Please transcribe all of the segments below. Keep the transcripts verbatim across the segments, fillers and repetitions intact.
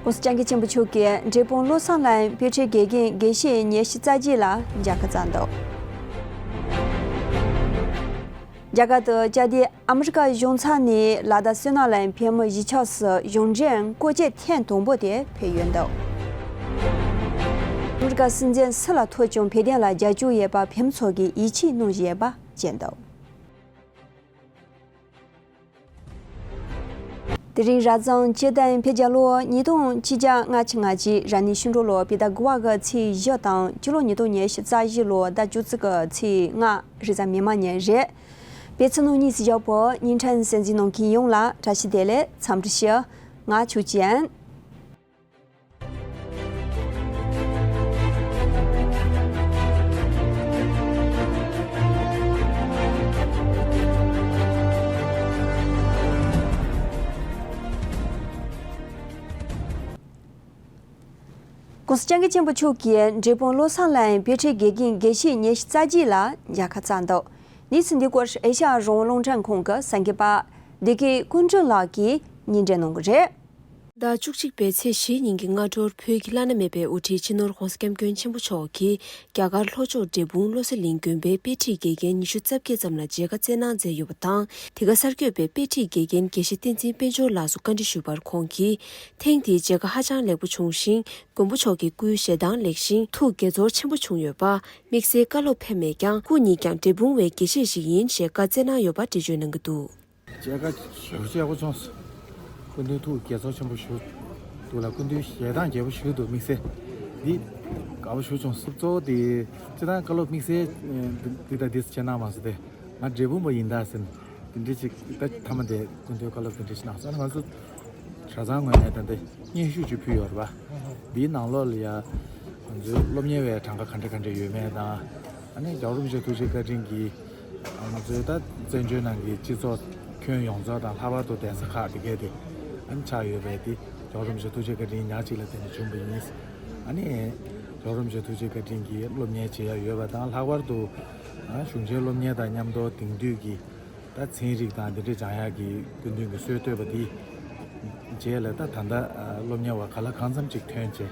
༸གོང་ས་༸སྐྱབས་མགོན་ཆེན་པོ་མཆོག་གིས་འབྲས་སྤུངས་བློ་བཟང་ལགས་དཔེ་ཁྲིད་དགེ་རྒན་དགེ་བཤེས་ཉི་ཤུ་རྩ་གཅིག་ལ་མཇལ་ཁ་བསྩལ་འདུག་རྒྱ་གར་དུ་བཅའ་སྡོད་ཨ་མི་རི་ཀ་གཞུང་ཚབ་ནས་ལ་དྭགས་བསོད་ནམས་གླིང་བོད་མི་གཞིས་ཆགས་སུ་གཞུང་འབྲེལ་སྐོར་སྐྱོད་ཐེངས་དང་པོ་དེ་ཕེབས་ཡོད་འདུག་ཨ་མི་རི་ཀ་སྲིད་འཛིན་སུ་ལ་ཐོབ་ཀྱང་བོད་དོན་ལ་རྒྱབ་སྐྱོར་ཡོད་པ་བོད་མི་ཚོ་གིས་ཡིད་ཆེས་གནང་བཞིན་ཡོད་པ་བཅས་འདུག་དེ་རིང་རབ་བྱུང་སྤྱི་ཟླ་བརྒྱད་པའི་ལོ་ཉིས་སྟོང་ཆིག་བརྒྱ་ལྔ་བཅུ་ང་གཅིག་རབ་གནས་ཤིང་འབྲུག་ལོ་བོད་ཟླ་དགུ་པའི་ཚེས་བཞི་དང་སྤྱི་ལོ་ཉིས་སྟོང་ཉི་ཤུ་རྩ་བཞི་ལོ་ཟླ་བཅུ་གཅིག་པའི་ཚེས་ལྔ་རེས་གཟའ་མིག་དམར་ཉིན་རེད། པེ་ཚི་ནུ་ཉི་སི་ཞའོ་པོ་ཉིན་ཁྲན་གསན་གཟིགས་གནང་མཁན་ཡོངས་ལ་བཀྲ་ཤིས་བདེ་ལེགས། འཚམས་འདྲི་ཞུ། ང་ཆོས་ཅན། ༸གོང་ས་༸སྐྱབས་མགོན་ཆེན་པོ་མཆོག་གིས་འབྲས་སྤུངས་བློ་བཟང་ལགས་དཔེ་ཁྲིད་དགེ་རྒན་དགེ་བཤེས་ཉི་ཤུ་རྩ་གཅིག་ལ་མཇལ་ཁ་བསྩལ་འདུག་གནས་ཚུལ་འདི་སྐོར་ཨེ་ཤ་ཡ་རང་དབང་རླུང་འཕྲིན་ཁང་གི་གསར་འགོད་པ་བདེ་སྐྱིད་ཀུན་སྒྲོན་ལགས་ཀྱིས་སྙན་སྒྲོན་གནང་གི་རེད། ཟླ་བཅུ་གཅིག་པའི་ཚེས་བཞིའི་ཉིན་གྱི་སྔ་དྲོར་བོད་ཀྱི་བླ་ན་མེད་པའི་དབུ་ཁྲིད་སྤྱི་ནོར་༸གོང་ས་༸སྐྱབས་མགོན་ཆེན་པོ་མཆོག་གིས་རྒྱ་གར་ལྷོ་ཕྱོགས་འབྲས་སྤུངས་བློ་གསལ་གླིང་དགོན་པའི་དཔེ་ཁྲིད་དགེ་རྒན་ཉི་ཤུ་རྩ་བརྒྱད་ཙམ་ལ་མཇལ་ཁ་བསྩལ་གནང་མཛད་ཡོད་པ་དང་། དེ་ག་གསར་འགོད་པས་དཔེ་ཁྲིད་དགེ་རྒན་དགེ་བཤེས་བསྟན་འཛིན་དཔལ་འབྱོར་ལགས་སུ་བཀའ་འདྲི་ཞུས་པར། ཁོང་གིས་ཐེངས་འདིའི་མཇལ་ཁ་ཧ་ཅང་ལེགས་པོ་བྱུང་ཞིང་། མགོན་པོ་མཆོག་གི་སྐུའི་ཞལ་ཐང་ལེགས་ཤིང་ཐུགས་དགྱེས་ཚོར་ཆེན་པོ་བྱུང་ཡོད་པ། དམིགས་བསལ་བཀའ་སློབ་ཕེབས་མེད་ཀྱང་སྐུ་ཉིད་ཀྱང་འབྲས་སྤུངས་པའི་དགེ་བཤེས་ཤིག་ཡིན་ཞེས་བཀའ་སྩལ་གནང་ཡོད་པ་འགྲེལ་བརྗོད་གནང་གི་འདུག་མཇལ་ཁ་ཞེ་པོ་ཅིག་ཡག་པོ་བྱུང་སོང་། སྐུ་མདུན་ཐུགས་དགྱེས་ཚོར་ཆེན་པོ་ཞུ་འདུག་ལ། སྐུ་མདུན་ཞལ་ཐང་རྒྱས་པོ་ཞུ་འདུག་དམིགས་བསལ་འདི་དགའ་པོ་ཞེ་པོ་བྱུང་སོང་། གཙོ་བོ་དེ་སྤྱིར་བཏང་བཀའ་སློབ་དམིགས་བསལ་འདི་དང་འདི་བྱས་གནང་མ་སོང་སྟེ། ང་འབྲས་སྤུངས་པ་ཡིན་ད་ཟེར་ནས་དེ་འདྲ་ཅིག་ད་མཐའ་མ་དེ་སྐུ་མདུན་བཀའ་སློབ་དེ་འདྲ་ཞིག་གནང་སོང་། ང་ཚོ་གྲྭ་ཚང་ངོས་ནས་ད་ལྟ་སྙན་ཞུ་ཅིག་ཕུལ་ཡོད་རེད་པ། འདིའི་ནང་ལོགས་ལ་ཡ་ང་ཚོའི་སློབ་གཉེར་བའི་གྲངས་ཀ་ག་འདྲ་ག་འདྲ་ཡོད་མེད་དང་། ཨ་ནི་རྒྱལ་བ་རིན་པོ་ཆེ་ཐུགས་རྗེ་བཀའ་དྲིན་གྱིས་ང་ཚོའི་ད་བཙན་བྱོལ་ནང་གི་སྤྱི་ཚོགས་ཁྱོན་ཡོངས་རྫོགས་དང་ལྷག་པར་དུ་གདན་ས་ཁག་དེ་གས་དེ་ཨ་ནི་ཆགས་ཡོད་པས། དེ་རྒྱལ་བ་རིན་པོ་ཆེ་ཐུགས་རྗེ་བཀའ་དྲིན་ཉག་གཅིག་ལ་བརྟེན་ནས་བྱུང་བ་ཡིན། ཨ་ནི་རྒྱལ་བ་རིན་པོ་ཆེ་ཐུགས་རྗེ་བཀའ་དྲིན་གྱིས་སློབ་གཉེར་བྱེད་ཡ་ཡོད་པ་དང་། ལྷག་པར་དུ་ཨ་གཞུང་ཆེན་སློབ་གཉེར་དང་མཉམ་དུ་དེང་དུས་ཀྱི་ད་ཚན་རིག་དང་འདི་འདྲ་སྦྱང་ཡག་གི་སྐུ་མདུན་གྱི་སྲོལ་བཏོད་པ་དེའི་རྗེས་ལ། ད་ད་ལྟ་སློབ་གཉེར་བ་ག་ལ་གང་འཚམ་ཅིག་ཐོན་བྱས་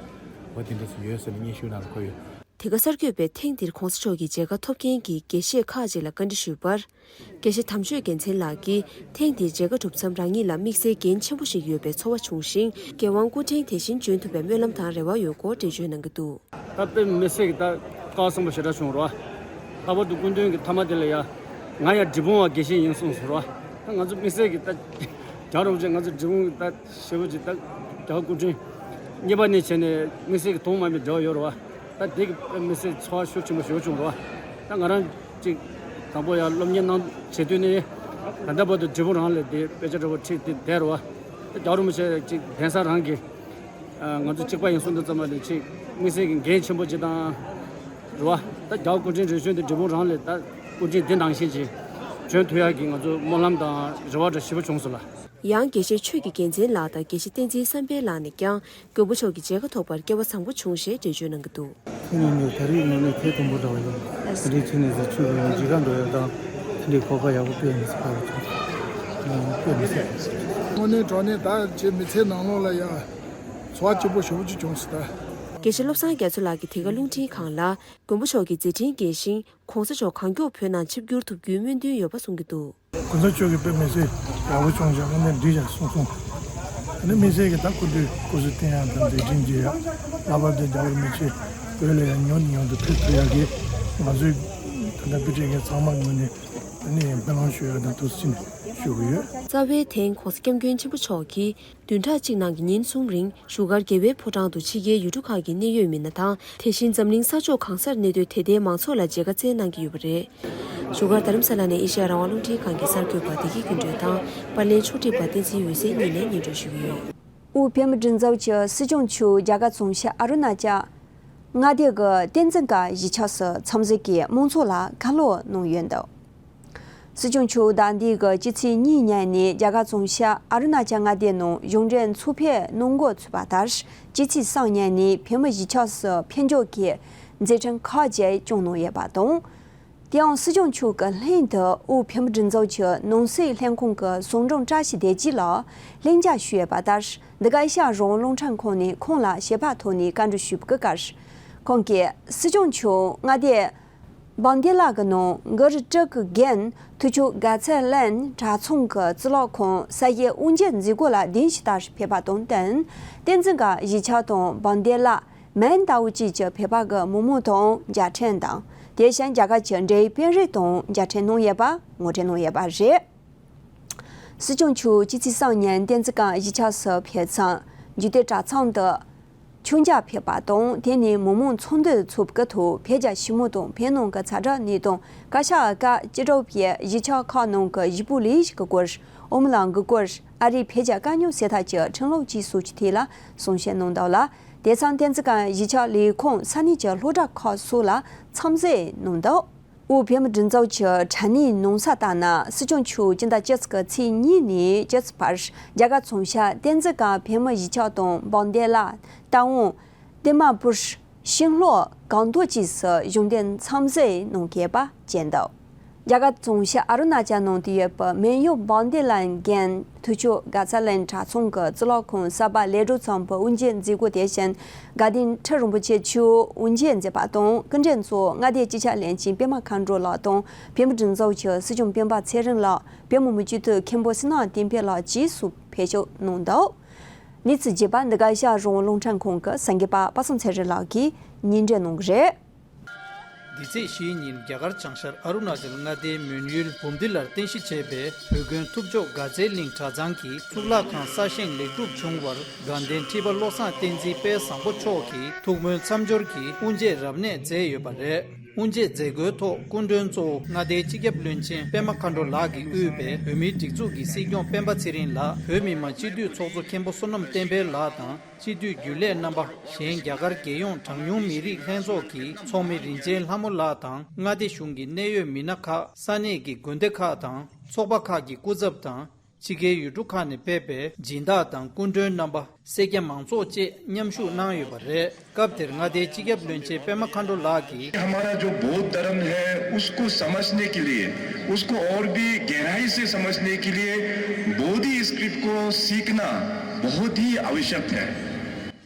འོ་དེ་འདྲ་ཞིག་ཡོད་ཟེར་ནས་སྙན་ཞུ་ནང་ལ་འཁོད་ཡོད། དེ་ག་གསར་འགོད་པས་ཐེངས་འདིར་༸གོང་ས་མཆོག་གི་མཇལ་ཁ་ཐོབ་མཁན་གྱི་དགེ་བཤེས་ཁག་ཅིག་ལ་བཀའ་འདྲི་ཞུས་པར། དགེ་བཤེས་དམ་ཆོས་རྒྱལ་མཚན་ལགས་ཀྱིས་ཐེངས་འདིའི་མཇལ་ཁ་གྲུབ་མཚམས་རང་ཉིད་ལ་དམིགས་བསལ་འགན་ཆེན་པོ་ཞིག་ཡོད་པའི་ཚོར་བ་བྱུང་ཞིང་། རྒྱལ་དབང་སྐུ་ཕྲེང་དེ་བཞིན་བྱོན་ཐུབ་པའི་སྨོན་ལམ་དང་རེ་བ་ཡོད་སྐོར་འགྲེལ་བརྗོད་གནང་གི་འདུག་ད་དཔེ་མི་སྲིད་ཀྱི་ད་དཀའ་ཚེགས་པོ་ཞེ་དྲག་བྱུང་རོ། ལྷག་པར་དུ་སྐུ་མདུན་གྱི་མཐའ་མ་དེ་ལ་ཡ་ང་ཡང་འབྲས་སྤུངས་པ་དགེ་བཤེས་ཡིན་གསུངས་སོང་རོ། ད་ང་ཚོ་དམིགས་བསལ་གྱི་ད་རྒྱལ་བ་རིན་པོ་ཆེ་ང་ཚོ་འབྲས་སྤུངས་ཀྱི་ད་ཞེ་པོ་ཅིག་ད་རྒྱལ་བ་སྐུ་ཕྲེང་གཉིས་པ་ནས་བྱས་ནས་དམིགས་བསལ་གྱི་དོན་དམ་པའི་འབྲེལ་བ་ཡོད་རེད་བ། ད་དེ་གི་དམིགས་བསལ་ཚོར་བ་ཤུགས་ཆེན་པོ་ཞེ་པོ་བྱུང་རེད་བ། ད་ང་རང་ཅིག་དང་པོ་ཡར་སློབ་གཉེར་གནང་བྱེད་དུས་ནས་ད་ལྟ་བར་དུ་འབྲས་སྤུངས་རང་ལ་དེ་དཔེ་ཆ་འདྲ་པོ་ཁྲིད་དེ་བསྡད་རེད་བ། ད་རྒྱལ་བ་རིན་པོ་ཆེ་ཅིག་གདན་ས་རང་གི་ང་ཚོ་གཅིག་པ་ཡིན་གསུངས་དུས་ཙམ་པ་ནས་ཅིག་དམིགས་བསལ་གྱི་འགན་ཆེན་པོ་ཅིག་དང་རེད་བ། ད་རྒྱལ་བ་སྐུ་ཕྲེང་རེ་བྱོན་དེ་འབྲས་སྤུངས་རང་ལ་ད་སྐུ་ཕྲེང་འདི་ནང་བཞིན་ཅིག་བྱོན་ཐུབ་ཡག་གི་ང་ཚོ་སྨོན་ལམ་དང་རེ་བ་འདྲ་ཞེ་པོ་བྱུང་སོང་ལ། ཡང་དགེ་བཤེས་ཆོས་ཀྱི་རྒྱལ་མཚན་ལགས་དང་དགེ་བཤེས་བསྟན་འཛིན་བསམ་འཕེལ་ལགས་ནས་ཀྱང་མགོན་པོ་མཆོག་གི་མཇལ་ཁ་ཐོབ་པར་སྐལ་བ་བཟང་པོ་བྱུང་ཞེས་འགྲེལ་བརྗོད་གནང་གི་འདུག་ཐེངས་འདི་ནི་ད་རེས་ངོས་ནས་ཐེངས་དང་པོ་འདྲ་བ་ཡིན། དེ་འདྲའི་ཚུལ་ནས་ཟེར་ཆོས་ཀྱི་ཡང་མཇལ་ཁ་འགྲོ་ཡག་དང་དེ་འདྲའི་གོ་སྐབས་ཡག་པོ་དཔེ་མི་སྲིད་ཁག་པོ་བྱུང་། དཔེ་མི་སྲིད། དངོས་གནས་དྲང་གནས་ད་ཅིག་མི་ཚེ་ནང་ལོགས་ལ་ཡ་ཚོར་བ་སྐྱིད་པོ་ཞེ་པོ་ཅིག་བྱུང་སོང་ད། དགེ་བཤེས་བློ་བཟང་རྒྱ་མཚོ་ལགས་ཀྱིས་དེ་ག་རླུང་འཕྲིན་ཁང་ལ་མགོན་པོ་མཆོག་གི་མཛད་འཕྲིན་རྒྱས་ཤིང་། ༸གོང་ས་མཆོག་གང་མགྱོགས་བོད་ནང་ཆིབས་བསྒྱུར་ཐུབ་རྒྱུའི་སྨོན་འདུན་ཡོད་པ་གསུང་གི་འདུག་གོང་ས་མཆོག་གིས་དཔེ་མི་སྲིད་ཡག་པོ་བྱུང་བཞག་དངོས་གནས་འགྲིག་བཞག་གསུངས་སོང་། ཨ་ནི་དམིགས་བསལ་གྱི་ད་སྐུ་མདུན་སྐུ་གཟུགས་བརྟན་ཡག་དང་མཛད་འཕྲིན་རྒྱས་ཡག་ལྷག་པར་དུ་རྒྱལ་བ་རིན་པོ་ཆེ་བོད་ལ་ཡང་མྱུར་ནས་མྱུར་དུ་ཕེབས་ཐུབ་ཡག་གི་ང་ཚོའི་ད་ལྟ་དཔེ་ཁྲིད་མཁན་ཚང་མ་ངོས་ནས་ཨ་ནི་སྨོན་ལམ་ཞུ་ཡག་དང་ཐུགས་རྗེ་ཆེ་ཞུ་གི་ཡོད། རྩ་བའི་ཐེངས་༸གོང་ས་༸སྐྱབས་མགོན་ཆེན་པོ་མཆོག་གིས་བདུན་ཕྲག་གཅིག་ནང་གི་ཉིན་གསུམ་རིང་བཞུགས་སྒར་རྒྱལ་བའི་ཕོ་བྲང་དུ་ཕྱི་རྒྱལ་ཡུལ་གྲུ་ཁག་གི་གནད་ཡོད་མི་སྣ་དང་། དེ་བཞིན་འཛམ་གླིང་ས་ཕྱོགས་གང་སར་གནས་སྡོད་དད་ལྡན་མང་ཚོགས་ལ་མཇལ་ཁ་བསྩལ་གནང་གི་ཡོད་པ་རེད། བཞུགས་སྒར་རྡ་རམ་ས་ལ་ནས་ཨེ་ཤེ་ཡ་རང་དབང་རླུང་འཕྲིན་ཁང་གི་གསར་འགོད་པ་བདེ་སྐྱིད་ཀུན་སྒྲོན་དང་པར་ལེན་ཕྱོགས་སྒྲིག་པ་བསྟན་འཛིན་འོད་ཟེར་གཉིས་ནས་སྙན་སྒྲོན་ཞུ་གི་ཡོད། དབུས་བོད་མིའི་སྒྲིག་འཛུགས་ཀྱི་སྲིད་སྐྱོང་མཆོག་རྒྱ་གར་འཛམ་གཞི་ཨ་རུ་ན་ཅལ་མངའ་སྡེ་གི་བསྟན་འཛིན་དཀར་གཞིས་ཆགས་སུ་འཚམས་གཟིགས་ཀྱིས་མང་ཚོགས་ལ་བཀའ་སློབ་གནང་ཡོད་འདུག་སྲིད་སྐྱོང་མཆོག་ཟླ་འདིའི་གི་སྤྱི་ཚེས་གཉིས་ཉིན་ནས་རྒྱ་གར་འཛམ་གཞི་ཨ་རུ་ན་ཅལ་མངའ་སྡེའི་ནང་གཞུང་འབྲེལ་ཚོགས་ཕེབས་གནང་འགོ་ཚུགས་པ་ལྟར། སྤྱི་ཚེས་གསུམ་ཉིན་ནས་བོད་མི་གཞིས་ཆགས་སུ་ཕེབས་འབྱོར་གྱི་མཛད་འཕྲིན་ཁག་ཅིག་བསྐྱངས་གནང་ཡོད་པ་དང་། དེ་ཡང་སྲིད་སྐྱོང་མཆོག་གི་ལྷན་དུ་དབུས་བོད་མིའི་སྒྲིག་འཛུགས་ཀྱི་ནང་སྲིད་ལྷན་ཁང་གི་ཟུང་དྲུང་བཀྲ་ཤིས་བདེ་སྐྱིད་ལགས་ལྷན་རྒྱས་ཞུས་ཡོད་པ་ལྟར། འདི་ག་ཨེ་ཤ་ཡ་རང་དབང་རླུང་འཕྲིན་ཁང་ནས་ཁོང་ལ་ཞལ་པར་ཐོག་ནས་བཀའ་འདྲི་ཞུས་པའི་སྐབས། ཁོང་གིས་སྲིད་སྐྱོང་མཆོག་མངའ་སྡེ་བང་སྡེ་ལ་གི་ནང་གུ་རུ་ཊི་གི་རྒན་ཐུགས་སྐྱོང་དགའ་ཚལ་གླིང་གྲྭ་ཚང་གི་གཙུག་ལག་ཁང་གསར་བཞེངས་དབུ་འབྱེད་མཛད་སྒོ་ལ་གདན་ཞུ་ལྟར་ཕེབས་པ་དང་བསྟུན། བསྟན་འཛིན་སྒང་གཞིས་ཆགས་དང་བང་སྡེ་ལ་མན་ལྟ་བུ་བཅས་ཀྱི་བོད་པ་གི་མི་མང་དང་མཇལ་འཕྲད་དང་། དེ་བཞིན་རྒྱ་གར་གྱི་འབྲེལ་ཡོད་དཔོན་རིགས་དང་མཇལ་འཕྲད་གནང་ཡོད་པ་ངོ་སྤྲོད་གནང་ཡོད་པ་རེད། སྲིད་སྐྱོང་མཆོག་སྤྱི་ཚེས་གསུམ་ཉིན་བསྟན་འཛིན་སྒང་གཞིས་ཆགས་སུ་ཕེབས་ཙང་འཇིག་རྟེན་གྲྭ་ཚང་དུ་མཆོད་མཇལ་ཕེབས་པ་དང་། དེ་ནས་མི་མང་ཚོགས་འདུ་ཚོགས་པའི་ཐོག་བོད་རྒྱ་ཞི་མོལ་དང་བོད་ནང་གི་ཚ་དྲག་གནས་སྟངས། བཀའ་ཤག་སྐབས་སྤྱི་ཁྱབ་པས་གཞིས་ཆགས་ཁག་ནང་གི་ཞི་བའི་ལས་གཞི་གི་སྐོར། ཨོམ་ལང་གི་སྐོར། ཨ་རིའི་བོད་རྒྱ་དཀའ་རྙོག་སེལ་ཐབས་ཀྱི་ཁྲིམས་ལུགས་བཅས་སོགས་ཀྱི་ཐད་ལ་གསུང་བཤད་གནང་འདུག་ལ། དེ་མཚམས་བསྟན་འཛིན་སྒང་གཞིས་ཆགས་ལས་ཁུངས་ས་གནས་ཀྱི་སློབ་གྲྭ་ཁག་སོགས་ལ་འཚམས་གཟིགས་གནང་འདུག་དབུས་བོད་མིའི་སྒྲིག་འཛུགས་ཀྱི་དྲ་གནས་ནང་གསལ་ལྟར་ན། སྲིད་སྐྱོང་མཆོག་སྤྱི་ཟླ་བཅུ་གཅིག་གི་ཚེས་གཉིས་ནས་བཅུ་གཅིག་བར་རྒྱ་གར་ཙུང་ཤ་བསྟན་འཛིན་སྒང་བོད་མི་གཞིས་ཆགས་དང་བང་སྡེ་ལ། རྟ་དབང་། དི་མ་པུར། ཤིང་ལྷོ། སྒང་ཏོག་བཅས་སུ་གཞུང་འབྲེལ་འཚམས་གཟིགས་གནང་གི་ཡོད་པ་བཅས་འདུག་རྒྱ་གར་ཙུང་ཤ་ཨ་རུ་ན་ཅལ་ནང་དུ་ཡོད་པའི་མོན་ཡུལ་བང་སྡེ་ལ་རྒན་ཐུགས་སྐྱོང་དགའ་ཚལ་གླིང་གྲྭ་ཚང་གི་གཙུག་ལག་ཁང་གསར་པ་ལས་གྲུབ་ཚོགས་པའི་དབུ་འབྱེད་མཛད་སྒོ། དེ་བཞིན་དགའ་ལྡན་ཁྲི་རིན་པོ་ཆེ་མཆོག་དབུ་འབྱེད་མཛད་པ་དང་། སྐུ་མགྲོན་གཙོ་བོ་མངའ་སྡེའི་སྤྱི་ཁྱབ་བློན་ཆེན་པད་མ་མཁའ་འགྲོ་ལགས་དང་། བོད་མིའི་སྒྲིག་འཛུགས་ཀྱི་སྲིད་སྐྱོང་སྤེན་པ་ཚེ་རིང་ལགས། བོད་མི་མང་སྤྱི་འཐུས་མཁན་པོ་བསོད་ནམས་བསྟན་འཕེལ་ལགས་བཅས་སུ་ཕེབས་ཞུགས་གནང་འདུག་གནས་ཚུལ་རྒྱས་པ་འདི་ག་ཨེ་ཤ་ཡ་རང་དབང་རླུང་འཕྲིན་ཁང་གི་གསར་འགོད་པ་པ་སངས་ཚེ་རིང་ལགས་ཀྱིས་སྙན་སྒྲོན་གནང་གི་རེད། འདི་ཚེས་བཞིའི་ཉིན་རྒྱ་གར་བྱང་ཤར་ཨ་རུ་ན་ཅལ་མངའ་སྡེའི་མོན་ཡུལ་བུམ་དི་ལར་རྟེན་གཞི་བྱས་པའི་བོད་དགོན་ཐུབ་མཆོག་དགའ་ཚལ་གླིང་གྲྭ་ཚང་གི་གཙུག་ལག་ཁང་གསར་བཞེངས་ལེགས་གྲུབ་བྱུང་བར་དགའ་ལྡན་ཁྲི་པ་བློ་བཟང་བསྟན་འཛིན་དཔལ་བཟང་པོ་མཆོག་གིས་ཐུགས་སྨོན་མཚམས་སྦྱོར་གྱིས་དབུ་འབྱེད་རབ་གནས་མཛད་ཡོད་པ་རེད། དབུ་འབྱེད་མཛད་སྒོའི་ཐོག་སྐུ་མགྲོན་གཙོ་བོ་མངའ་སྡེའི་སྤྱི་ཁྱབ་བློན་ཆེན་པད་མ་མཁའ་འགྲོ་ལགས་ཀྱིས་དབུས་པའི་བོད་མིའི་སྒྲིག་འཛུགས་ཀྱི་སྲིད་སྐྱོང་སྤེན་པ་ཚེ་རིང་ལགས། བོད་མི་མང་སྤྱི་འཐུས་ཚོགས་གཙོ་མཁན་པོ་བསོད་ནམས་བསྟན་འཕེལ་ལགས་དང་། སྤྱི་འཐུས་རྒྱུན་ལས་རྣམ་པ། གཞན་རྒྱ་གར་རྒྱལ་ཡོངས་གྲངས་ཉུང་མི་རིགས་ལྷན་ཚོགས་ཀྱི་ཚོགས་མི་རིན་ཆེན་ལྷ་མོ་ལགས་དང་། མངའ་སྡེ་གཞུང་གི་གནད་ཡོད་མི་སྣ་ཁག་ས་གནས་ཀྱི་དགོན་སྡེ་ཁག་དང་། ཚོགས་པ་ཁག་གི་སྐུ་ཚབ་དང་། ཕྱི་རྒྱལ་ཡུལ་གྲུ་ཁག་ནས་ཕེབས་པའི་སྦྱིན་བདག་དང་སྐུ་མགྲོན་རྣམ་པ། སེར་སྐྱ་མང་ཚོགས་བཅས་མཉམ་ཞུགས་གནང་ཡོད་པ་རེད། སྐབས་དེར་མངའ་སྡེའི་སྤྱི་ཁྱབ་བློན་ཆེན་པད་མ་མཁའ་འགྲོ་ལགས་ཀྱིས། हमारा जो बौद्ध धर्म है, उसको समझने के लिए, उसको और भी गहराई से समझने के लिए बोधि स्क्रिप्ट को सीखना बहुत ही आवश्यक है।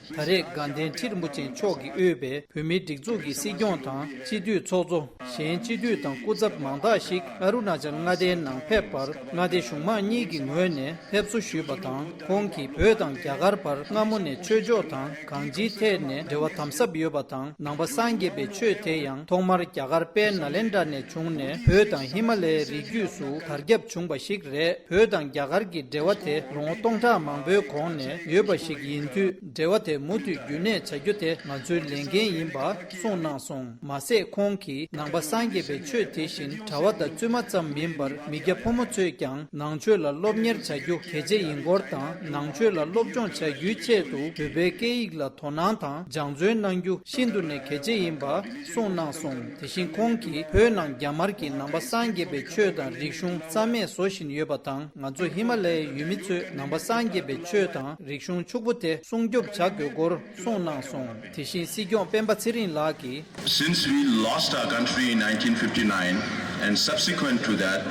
ད་རེས་དགའ་ལྡན་ཁྲི་རིན་པོ་ཆེ་མཆོག་གིས་དབུས་པའི་བོད་མིའི་སྒྲིག་འཛུགས་ཀྱི་སྲིད་སྐྱོང་དང་སྤྱི་འཐུས་ཚོགས་གཙོ། གཞན་སྤྱི་འཐུས་དང་སྐུ་ཚབ་མང་དག་ཞིག་ཨ་རུ་ན་ཅལ་མངའ་སྡེའི་ནང་ཕེབས་པར། མངའ་སྡེ་གཞུང་མང་གཉིས་ཀྱི་ངོས་ནས་ཕེབས་བསུ་ཞུས་པ་དང་། ཁོང་གིས་བོད་དང་རྒྱ་གར་བར་སྔ་མོ་ནས་ཆོས་ཕྱོགས་དང་གང་ཅིའི་ཐད་ནས་འབྲེལ་བ་དམ་ཟབ་ཡོད་པ་དང་། ནང་པ་སངས་རྒྱས་པའི་ཆོས་དེ་ཡང་ཐོག་མར་རྒྱ་གར་དཔལ་ནཱ་ལེནྡྲ་ནས་བྱུང་ནས། བོད་དང་ཧི་མ་ལའི་རི་རྒྱུད་སུ་དར་ཁྱབ་བྱུང་བ་ཞིག་རེད། བོད་དང་རྒྱ་གར་གྱི་འབྲེལ་བ་དེ་ལོ་ངོ་སྟོང་ཕྲག་མང་པོའི་གོང་ནས་ཡོད་པ་ཞིག་ཡིན་དུས། འབྲེལ་བ་དེ་མུ་མཐུད་རྒྱུན་གནས་བྱ་རྒྱུ་དེ་ང་ཚོའི་ལས་འགན་ཡིན་པ་གསུངས་གནང་སོང་། མ་ཟད་ཁོང་གིས་ནང་པ་སངས་རྒྱས་པའི་ཆོས་དེ་བཞིན་གྲྭ་བ་དང་བཙུན་མ་ཙམ་མིན་པར། མི་སྐྱ་ཕོ་མོ་ཚོས་ཀྱང་ནང་ཆོས་ལ་སློབ་གཉེར་བྱ་རྒྱུ་གལ་ཆེ་ཡིན་སྐོར་དང་། ནང་ཆོས་ལ་སློབ་སྦྱོང་བྱ་རྒྱུའི་ཆེད་དུ་བོད་པའི་སྐད་ཡིག་ལ་དོ་སྣང་དང་སྦྱང་བརྩོན་གནང་རྒྱུ་ཤིན་ཏུ་ནས་གལ་ཆེ་ཡིན་པ་གསུངས་གནང་སོང་། དེ་བཞིན་ཁོང་གིས་བོད་ནང་རྒྱ་དམར་གྱིས་ནང་པ་སངས་རྒྱས་པའི་ཆོས་དང་རིག་གཞུང་རྩ་མེད་བཟོ་བཞིན་ཡོད་པ་དང་། ང་ཚོ་ཧི་མ་ལ་ཡའི་ཡུལ་མི་ཚོས་ནང་པ་སངས་རྒྱས་པའི་ཆོས་དང་རིག་གཞུང་ཕྱུག་པོ་དེ་སྲུང་སྐྱོབ་བྱ་དགོས་སྐོར་གསུངས་གནང་སོང་། དེ་བཞིན་སྲིད་སྐྱོང་སྤེན་པ་ཚེ་རིང་ལགས་ཀྱིས། Since we lost our country in nineteen fifty-nine, and subsequent to that,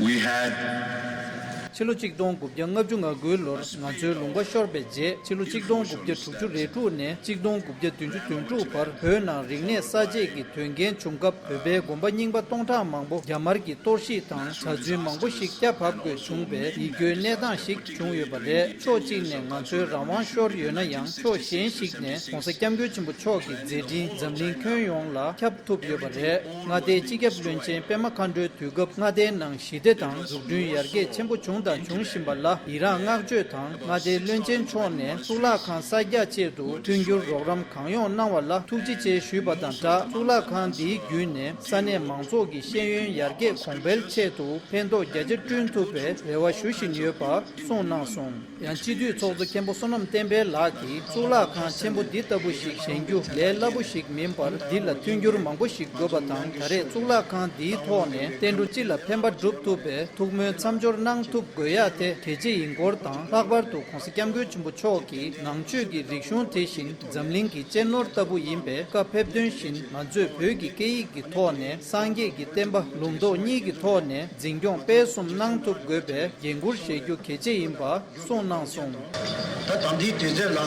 we had ཕྱི་ལོ་ཆིག་སྟོང་དགུ་བརྒྱ་ལྔ་བཅུ་ང་དགུའི་ལོར་ང་ཚོའི་ལུང་པ་ཤོར་བའི་རྗེས། ཕྱི་ལོ་ཆིག་སྟོང་དགུ་བརྒྱ་དྲུག་ཅུ་རེ་དྲུག་ནས་ཆིག་སྟོང་དགུ་བརྒྱ་བདུན་ཅུ་དོན་དྲུག་བར་བོད་ནང་རིག་གནས་གསར་བརྗེ་གི་དོན་རྐྱེན་བྱུང་སྐབས། བོད་པའི་དགོན་པ་རྙིང་པ་སྟོང་ཕྲག་མང་པོ་རྒྱ་དམར་གྱིས་གཏོར་བཤིག་དང་གྲྭ་བཙུན་མང་པོ་ཞིག་སྐྱ་བབས་དགོས་བྱུང་བའི་ཡིད་སྐྱོའི་གནས་སྟངས་ཤིག་བྱུང་ཡོད་པ་རེད། ཕྱོགས་གཅིག་ནས་ང་ཚོའི་རང་དབང་ཤོར་ཡོད་ན་ཡང་། ཕྱོགས་གཞན་ཞིག་ནས་༸གོང་ས་༸སྐྱབས་མགོན་ཆེན་པོ་མཆོག་གི་མཛད་འཕྲིན་འཛམ་གླིང་ཁྱོན་ཡོངས་ལ་ཁྱབ་ཐུབ་ཡོད་པ་རེད། མངའ་སྡེའི་སྤྱི་ཁྱབ་བློན་ཆེན་པད་མ་མཁའ་འགྲོའི་དུས་སྐབས་མངའ་སྡེའི་ནང་ཞི་བདེ་དང་འཛུགས་སྐྲུན་ཡར་རྒྱས་ཆེན་པོ་བྱུང་དང་འབྱུང་བཞིན་པ་ལ་ཡི་རངས་བསྔགས་བརྗོད་དང་། མངའ་སྡེའི་བློན་ཆེན་མཆོག་ནས་གཙུག་ལག་ཁང་གསར་རྒྱག་ཆེད་དུ་མཐུན་འགྱུར་རོགས་རམ་གང་ཡོང་གནང་བ་ལ་ཐུགས་རྗེ་ཆེ་ཞུས་པ་དང་སྦྲགས། གཙུག་ལག་ཁང་འདིའི་བརྒྱུད་ནས་ས་གནས་མང་ཚོགས་ཀྱི་ཤེས་ཡོན་ཡར་རྒྱས་གོང་འཕེལ་ཆེད་དུ་ཕན་ཐོགས་རྒྱ་ཆེ་བསྐྲུན་ཐུབ་པའི་རེ་བ་ཞུ་བཞིན་ཡོད་པ་གསུངས་གནང་སོང་། ཡང་སྤྱི་འཐུས་ཚོགས་གཙོ་མཁན་པོ་བསོད་ནམས་བསྟན་འཕེལ་ལགས་ཀྱིས། གཙུག་ལག་ཁང་ཆེན་པོ་འདི་ལྟ་བུ་ཞིག་བཞེངས་རྒྱུ་ལས་སླ་པོ་ཞིག་མིན་པར། འདི་ལ་མཐུན་འགྱུར་མང་པོ་ཞིག་དགོས་པ་དང་། ད་རེས་གཙུག་ལག་ཁང་འདིའི་ཐོག་ནས་བསྟན་འགྲོ་སྤྱི་ལ་ཕན་པ་སྒྲུབ་ཐུབ་པའི་ཐུགས་སྨོན་མཚམས་སྦྱོར་གནང་ཐུབ་ དགོས་ཡག་དེ་གལ་ཆེ་ཡིན་སྐོར་དང་། ལྷག་པར་དུ་༸གོང་ས་༸སྐྱབས་མགོན་ཆེན་པོ་མཆོག་གིས་ནང་ཆོས་ཀྱི་རིག་གཞུང་དེ་བཞིན་འཛམ་གླིང་གི་གཅེས་ནོར་ལྟ་བུ་ཡིན་པས། སྐབས་ཕེབས་དོན་བཞིན་ང་ཚོས་བོད་ཀྱི་སྐད་ཡིག་གི་ཐོག་ནས་སངས་རྒྱས་ཀྱི་བསྟན་པ་ལུང་རྟོགས་གཉིས་ཀྱི་ཐོག་ནས་འཛིན་སྐྱོང་སྤེལ་གསུམ་གནང་ཐུབ་དགོས་པའི་འགན་འཁུར་བཞེས་རྒྱུ་གལ་ཆེ་ཡིན་པ་གསུངས་གནང་སོང་། ད་ད་ལྟའི་དུས་ཚོད་ལ་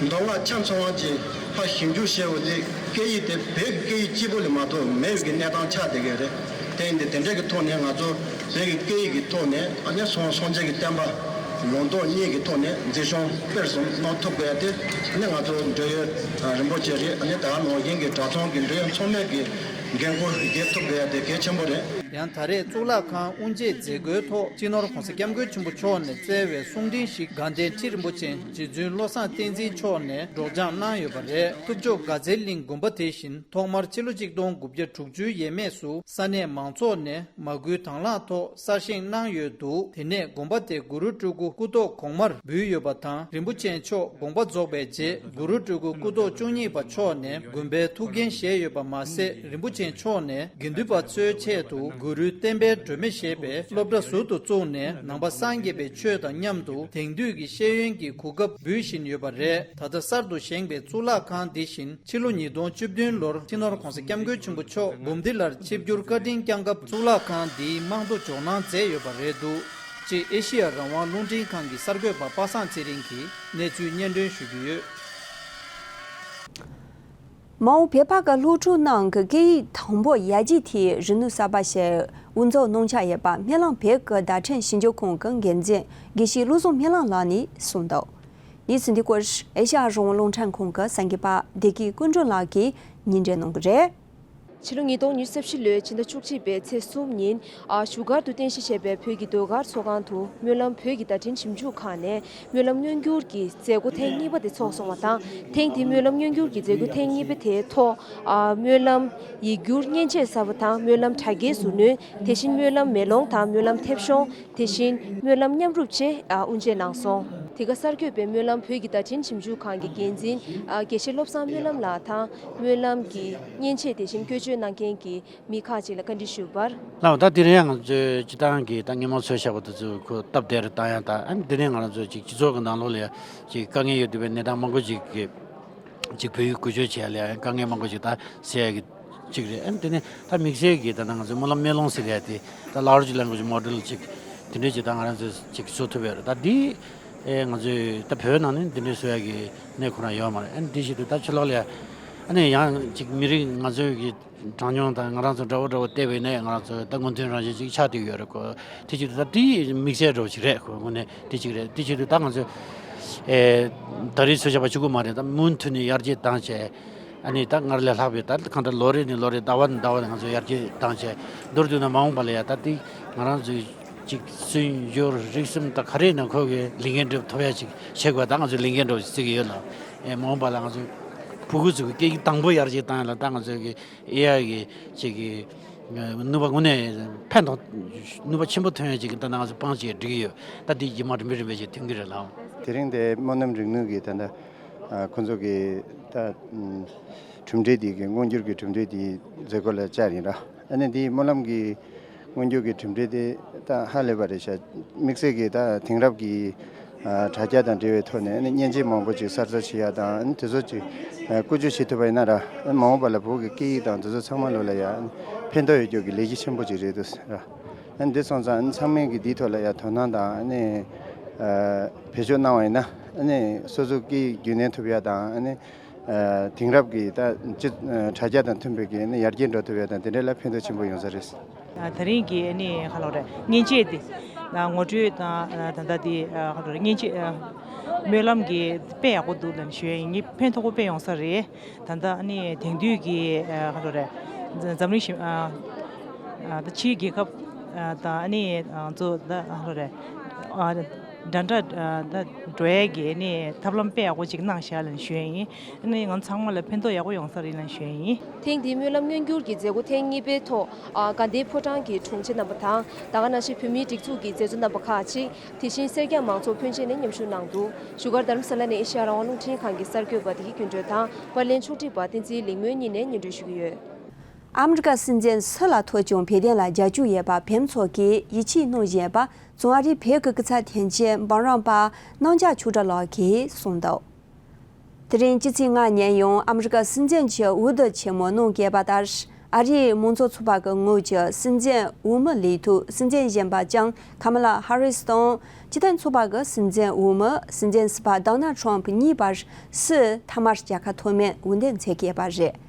མདོ་སྔགས་ཆ་ཚང་བ་ཅིག་ཕར་ཞིབ་འཇུག་བྱས་པ་དེ་སྐད་ཡིག་དེ་བོད་ཀྱི་སྐད་ཡིག་གཅིག་པུ་ལས་མ་གཏོགས་མེད་པའི་གནས་སྟངས་ཆགས་བསྡད་ཀྱི་རེད། དེ་ཡིན་དུས་དེ་འདྲ་གི་ཐོག་ནས་ང་ཚོ་བོད་ཀྱི་སྐད་ཡིག་གི་ཐོག་ནས་ཨ་ནི་སངས་སངས་རྒྱས་ཀྱི་བསྟན་པ་ལུང་རྟོགས་གཉིས་ཀྱི་ཐོག་ནས་འཛིན་སྐྱོང་སྤེལ་གསུམ་གནང་ཐུབ་དགོས་ཡ་དེ་ཨ་ནི་ང་ཚོ་འབྲེལ་ཡོད་རིན་པོ་ཆེ་རེད། ཨ་ནི་ད་ག་ནང་བཞིན་གྱི་གྲྭ་ཚང་གི་འབྲེལ་ཡོད་ཚང་མས་ཀྱི་འགན་འཁུར་འགེལ་ཐུབ་དགོས་ཡ་དེ་གལ་ཆེན་པོ་རེད། ཡང་ད་རེས་གཙུག་ལག་ཁང་དབུ་འབྱེད་མཛད་སྒོའི་ཐོག་སྤྱི་ནོར་༸གོང་ས་༸སྐྱབས་མགོན་ཆེན་པོ་མཆོག་ནས་སྩལ་བའི་གསུང་འཕྲིན་ཞིག་དགའ་ལྡན་ཁྲི་རིན་པོ་ཆེ་རྗེ་བཙུན་བློ་བཟང་བསྟན་འཛིན་མཆོག་ནས་སྒྲོག་སྦྱང་གནང་ཡོད་པ་རེད། ཐུབ་ལྕོག་དགའ་ཚལ་གླིང་དགོན་པ་དེ་བཞིན་ཐོག་མར་ཕྱི་ལོ་ཆིག་སྟོང་དགུ་བརྒྱ་དྲུག་ཅུའི་ཡས་མས་སུ་ས་གནས་མང་ཚོགས་ནས་མ་སྐུལ་དང་བླངས་ཐོག་གསར་བཞེངས་གནང་ཡོད་འདུག་དེ་ནས་དགོན་པ་དེ་གུ་རུ་སྤྲུལ་སྐུ་སྐུ་ཐོག་གོང་མར་འབུལ་ཡོད་པ་དང་། རིན་པོ་ཆེ་མཆོག་དགོངས་པ་རྫོགས་པའི་རྗེས་གུ་རུ་སྤྲུལ་སྐུ་སྐུ་ཐོག་བཅུ་གཉིས་པ་མཆོག་ནས་དགོན་པའི་ཐུགས་འགན་བཞེས་ཡོད་པ་མ་ཟད། རིན་པོ་ཆེ་མཆོག་ནས་དགེ་འདུན་པ་ཚོའི་ཆེད་དུ་གུ་རུའི་བསྟན་པའི་སྒྲོན་མེ་ཞེས་པའི་སློབ་གྲྭ་ཟུར་དུ་བཙུགས་ནས་ནང་པ་སངས་རྒྱས་པའི་ཆོས་དང་མཉམ་དུ་དེང་དུས་ཀྱི་ཤེས་ཡོན་གྱི་གོ་སྐབས་འབུལ་བཞིན་ཡོད་པ་རེད། ད་ལྟ་གསར་དུ་བཞེངས་པའི་གཙུག་ལག་ཁང་འདི་བཞིན་ཕྱི་ལོ་ཉིས་སྟོང་བཅུ་བདུན་ལོར་སྤྱི་ནོར་༸གོང་ས་༸སྐྱབས་མགོན་ཆེན་པོ་མཆོག་འབུམ་སྡེ་ལར་ཆིབས་བསྒྱུར་བཀའ་དྲིན་བསྐྱངས་སྐབས་གཙུག་ལག་ཁང་འདིའི་རྨང་རྡོ་འཇོག་གནང་མཛད་ཡོད་པ་རེད་འདུག་ཅེས་ཨེ་ཤི་ཡ་རང་དབང་རླུང་འཕྲིན་ཁང་གི་གསར་འགོད་པ་པ་སངས་ཚེ་རིང་གིས་གནས་ཚུལ་སྙན་སྒྲོན་ཞུ་རྒྱུ་ཡོད། མའོ་བོད་པ་གི་སློབ་ཕྲུག་རྣམས་ཀྱི་སྐད་ཡིག་དང་པོ་ཡར་རྒྱས་ཐད་རིག་ནུས་གསར་པ་ཞིག་དབུ་འཛུགས་གནང་འཆར་ཡོད་པ་སྨོན་ལམ་བོད་ཀྱི་བརྡ་འཕྲིན་ཞིབ་འཇུག་ཁང་གི་འགན་འཛིན་དགེ་བཤེས་བློ་བཟང་སྨོན་ལམ་ལགས་ནས་གསུངས་འདུག་གནས་ཚུལ་འདི་སྐོར་ཨེ་ཤ་ཡ་རང་དབང་རླུང་འཕྲིན་ཁང་གི་གསར་འགོད་པ་བདེ་སྐྱིད་ཀུན་སྒྲོན་ལགས་ཀྱིས་སྙན་སྒྲོན་གནང་གི་རེད། ཕྱི་ལོ་ཉིས་སྟོང་ཉི་ཤུ་རྩ་བཞི་ལོའི་ཕྱི་ཟླ་བཅུ་གཅིག་པའི་ཚེས་གསུམ་ཉིན། ཨ། བཞུགས་སྒར་དུ་རྟེན་གཞི་བྱས་པའི་བོད་ཀྱི་ཟློས་གར་ཚོགས་ཁང་དུ་སྨོན་ལམ་བོད་ཀྱི་བརྡ་འཕྲིན་ཞིབ་འཇུག་ཁང་ནས་སྨོན་ལམ་མངོན་འགྱུར་གྱི་མཛད་སྒོ་ཐེངས་གཉིས་པ་དེ་ཚོགས་སོང་བ་དང་། ཐེངས་འདིའི་སྨོན་ལམ་མངོན་འགྱུར་གྱི་མཛད་སྒོ་ཐེངས་གཉིས་པ་དེའི་ཐོག་ཨ། སྨོན་ལམ་ཡིག་སྒྱུར་མཉེན་ཆས་གསར་པ་དང་། སྨོན་ལམ་དྲ་རྒྱའི་ཟུར་སྣོན། དེ་བཞིན་སྨོན་ལམ་མེ་ལོང་དང་སྨོན་ལམ་མཐེབ་གཞོང་། དེ་བཞིན་སྨོན་ལམ་མཉམ་རུབ་བཅས་དབུ་འབྱེད་གནང་སོང་། དེ་ག་གསར་འགོད་པས་སྨོན་ལམ་བོད་ཀྱི་བརྡ་འཕྲིན་ཞིབ་འཇུག་ཁང་གི་འགན་འཛིན་དགེ་བཤེས་བློ་བཟང་སྨོན་ལམ་ལགས་དང་། སྨོན་ལམ་གྱི་མཉེན་ཆས་དེ་བཞིན་བཀོལ་སྤྱོད་གནང་མཁན་གྱི་མི་ཁག་ཅིག་ལ་བཀའ་འདྲི་ཞུས་པར། ལགས་ད་དེ་རིང་ང་ཚོས་སྤྱི་བཏང་གི་ད་སྔོན་མ་ཚོས་བཞག་པ་དེ་ཚོ་ཁོ་སྟབས་བདེ་རུ་བཏང་ཡ་དང་། ཨ་ནི་དེ་རིང་ང་རང་ཚོས་ཅིག་སྤྱི་ཚོགས་ཀྱི་ནང་ལོགས་ལ་ཡ་ཅིག་དཀའ་ངལ་ཡོད་བསྡད་པའི་གནས་སྟངས་མང་པོ་ཅིག་གི་ཅིག་བོད་ཡིག་བཀོལ་སྤྱོད་བྱེད་ཡ་ལ་ཡང་དཀའ་ངལ་མང་པོ་ཅིག་ད་སེལ་ཡ་གི་ཅིག་རེད། ཨ་ནི་དེ་ནས་ད་དམིགས་བསལ་གྱི་ད་ནང་ང་ཚོའི་སྨོན་ལམ་མེ་ལོང་ཟེར་ཡ་དེ་ད་large language model་ཅིག་དེ་འདྲས་ཅིག་ད་ང་རང་ཚོས་ཅིག་བཟོ་ཐུབ་ཡ་རེད། ད་འདི་ཨེ་ང་ཚོས་ད་བོད་ནང་ནས་འདི་འདྲས་བཟོ་ཡ་གི་གནས་ཁོ་རང་ཡོད་མ་རེད། ཨ་ནི་འདི་བཞིན་དུ་ད་ཕྱི་ལོགས་ལ་ཡ་ཨ་ནི་ཡང་ཅིག་མི་རིགས་ང་ཚོའི་གི་གྲངས་ཉུང་དང་ང་རང་ཚོ་འདྲ་བོ་འདྲ་བོ་བལྟས་པ་ཡིན་ན་ང་རང་ཚོ་ད་སྔོན་ཐོན་རང་བཞིན་ཅིག་ཆགས་བསྡད་ཡོད་རེད་གོ། དེ་ཅིག་ད་དེ་དམིགས་བསལ་འདྲ་བོ་ཅིག་རེད་གོ། དངོས་གནས་དེ་ཅིག་རེད། དེ་ཅིག་རེད། ད་ང་ཚོ་ཨེ་ད་རེས་ཚོས་བྱ་བ་གཅིག་པུ་མ་རེད། ད་མུ་མཐུད་ནས་ཡར་རྒྱས་བཏང་བྱས་ཨ་ནི་ད་སྔར་ལས་ལྷག་པའི་ད་གང་ལྟར་ལོ་རེ་ནས་ལོ་རེ་ཟླ་བ་ནས་ཟླ་བ་ནས་ང་ཚོ་ཡར་རྒྱས་བཏང་བྱས་མདོར་བསྡུས་ན་མ་འོངས་པ་ལ་ཡ་ད་དེ་ང་རང་ཚོའི་ཅིག་སྲོལ་རྒྱུན་རིག་གསུམ་ད་ག་རེ་ཡིན་ན་ཁོ་གི་ལས་འགན་སྒྲུབ་ཐུབ་ཡ་ཅིག་བྱེད་དགོས། ད་ང་ཚོའི་ལས་འགན་འདྲ་བོ་ཅིག་བརྩི་གི་ཡོད་ལ། ཨེ་མ་འོངས་པ་ལ་ང་ཚོ་ཕྲུ་གུ་ཚོ་གི་སྐད་ཡིག་དང་པོ་ཡར་རྒྱས་བཏང་ཡ་ལ་ད་ང་ཚོ་གི་ཨེ་ཨའི་གི་ཅིག་གི་ནུས་པ་དངོས་གནས་ཕན་ཐོགས་ནུས་པ་ཆེན་པོ་ཐོན་ཡ་ཅིག་གི་ད་ང་ཚོ་སྤང་བྱས་འགྲིག་གི་ཡོད། ད་དེ་རྗེས་མ་རིམ་པས་རིམ་པས་ཅིག་ཐོན་གི་རེད་ལགས། དེ་རིང་དེ་སྨོན་ལམ་རིག་ནུས་ཀྱི་ད་ལྟ་ཨ་ཁོང་ཚོ་གི་ད་ཨམ་གྲུབ་འབྲས་དེ་གི་མངོན་འགྱུར་གྱི་གྲུབ་འབྲས་དེ་མཛད་སྒོ་ལ་བཅར་ཡིན་ར། ཨ་ནི་དེ་སྨོན་ལམ་གྱི་མངོན་འགྱུར་གྱི་གྲུབ་འབྲས་དེ་ད་ཧ་ལས་པ་རེད་ཤག་དམིགས་བསལ་གྱི་ད་དེང་རབས་ཀྱི་ཨ་དྲ་རྒྱ་དང་འབྲེལ་བའི་ཐོག་ནས་ཨ་ནི་མཉེན་ཆས་མང་པོ་ཅིག་གསར་བཟོ་བྱེད་ཡ་དང་ཨ་ནི་དེ་ཚོ་ཅིག་ཨ་བཀོལ་སྤྱོད་བྱེད་ཐུབ་པ་ཡིན་ན་ར། ཨ་ནི་མ་འོངས་པ་ལ་བོད་ཀྱི་སྐད་ཡིག་དང་དེ་ཚོ་ཚང་མ་ལོ་ལ་ཡ་ཨ་ནི་ཕན་ཐོགས་ཡོད་རྒྱུ་གི་ལས་གཞི་ཆེན་པོ་ཅིག་རེད་འདུག་ར། ཨ་ནི་འདི་སོང་ཙང་ཨ་ནི་ཚང་མས་ཀྱི་འདིའི་ཐོག་ལ་ཡ་དོ་སྣང་དང་ཨ་ནི་ཨ་བེད་སྤྱོད་གནང་བ་ཡིན་ན་ཨ་ནི་སོ་སོ་སྐད་ཡིག་རྒྱུན་གནས་ཐུབ་ཡ་དང་ཨ་ནི་ཨ་དེང་རབས་ཀྱི་ད་སྤྱི་ཨ་དྲ་རྒྱ་དང་མཐུན་པའི་གི་ཨ་ནི་ཡར་རྒྱས་འགྲོ་ཐུབ་ཡ་དང་དེ་འདྲ་ལ་ཕན་ཐོགས་ཆེན་པོ་ཡོང་ས་རེད། ཨ་དེ་རིང་གི་ཨ་ནི་ག་ལོ་རེད་མཉེན་ཆས་དེ་ཨ་ངོ་སྤྲོད་དང་ཨ་ད་ལྟ་དེ་ཨ་ག་ལོ་རེད་མཉེན་ཆས་ཨ་སྨོན་ལམ་གྱི་དཔེ་ཡག་པོ་འདུག་ལབ་ནས་ཞུ་ཡ་ཡིན། ངས་ཕན་ཐོགས་པོ་དཔེ་ཡོང་ས་རེད། ད་ལྟ་ཨ་ནི་དེང་དུས་ཀྱི་ཨ་ག་ལོ་རེད། འཛམ་གླིང་ཞི་ཨ་ཨ་ད་ཕྱིའི་རྒྱལ་ཁབ་ཨ་དང་ཨ་ནི་ང་ཚོ་ད་ག་ལོ་རེད་ཨ་འདྲ་འདྲ་ཨ་ད་འགྲོ་ཡས་ཀྱི་ཨ་ནི་ཐབས་ལམ་དཔེ་ཡག་པོ་ཅིག་གནང་བཞག་ལབ་ནས་ཞུ་ཡ་ཡིན། ཨ་ནི་ང་ཚང་མ་ལ་ཕན་ཐོགས་ཡག་པོ་ཡོང་ས་རེད་ལབ་ནས་ཞུ་ཡ་ཡིན། ཐེངས་འདིའི་སྨོན་ལམ་མངོན་འགྱུར་གྱི་མཛད་སྒོ་ཐེངས་གཉིས་པའི་ཐོག་ཨ་དགའ་ལྡན་ཕོ་བྲང་གི་དྲུང་ཆེ་རྣམ་པ་དང་ད་ག་ནང་བཞིན་བོད་མིའི་སྒྲིག་འཛུགས་ཀྱི་མཛད་གཙོ་རྣམ་པ་ཁག་ཅིག་དེ་བཞིན་སེར་སྐྱ་མང་ཚོགས་ཕོན་ཆེ་ནས་མཉམ་ཞུགས་གནང་འདུག་བཞུགས་སྒར་རྡ་རམ་ས་ལ་ནས་ཨེ་ཤ་ཡ་རང་དབང་རླུང་འཕྲིན་ཁང་གི་གསར་འགོད་པ་བདེ་སྐྱིད་ཀུན་སྒྲོན་དང་པར་ལེན་ཕྱོགས་སྒྲིག་པ་བསྟན་འཛིན་ལེགས་སྨོན་གཉིས་ནས་སྙན་སྒྲོན་ཞུ་གི་ཡོད། ཨ་མི་རི་ཀ་སྲིད་འཛིན་སུ་ལ་ཐོབ་ཀྱང་བོད་དོན་ལ་རྒྱབ་སྐྱོར་ཡོད་པ་བོད་མི་ཚོ་གིས་ཡིད་ཆེས་གནང་བཞིན་པ་བཙོན་ཨ་རིའི་བོད་ཀྱི་སྐུ་ཚབ་དོན་གཅོད་འབུམ་རམས་པ་གནམ་ལྕགས་ཆོས་གྲགས་ལགས་ཀྱིས་གསུངས་འདུག་དེ་རིང་སྤྱི་ཚེས་ལྔ་ཉིན་ཡང་ཨ་མི་རི་ཀ་སྲིད་འཛིན་གྱི་འོས་བསྡུ་ཆེན་མོ་གནང་གི་ཡོད་པ་ལྟར། ཨ་རིའི་དམངས་གཙོ་ཚོགས་པ་གི་ངོས་ཀྱི་སྲིད་འཛིན་འོས་མི་ལས་ཐོག་སྲིད་འཛིན་གཞོན་པ་ལྕམ་ཁ་མ་ལ་ཧ་རིས་དང་། སྤྱི་མཐུན་ཚོགས་པ་གི་སྲིད་འཛིན་འོས་མི་སྲིད་འཛིན་ཟུར་པ་ཌོ་ནལ་ཊམ་གཉིས་བར་སུ་མཐའ་མར་རྒྱལ་ཁ་ཐོབ་མིན་འོས་འདེམས་མཛད་ཀྱི་ཡོད་པ་རེད།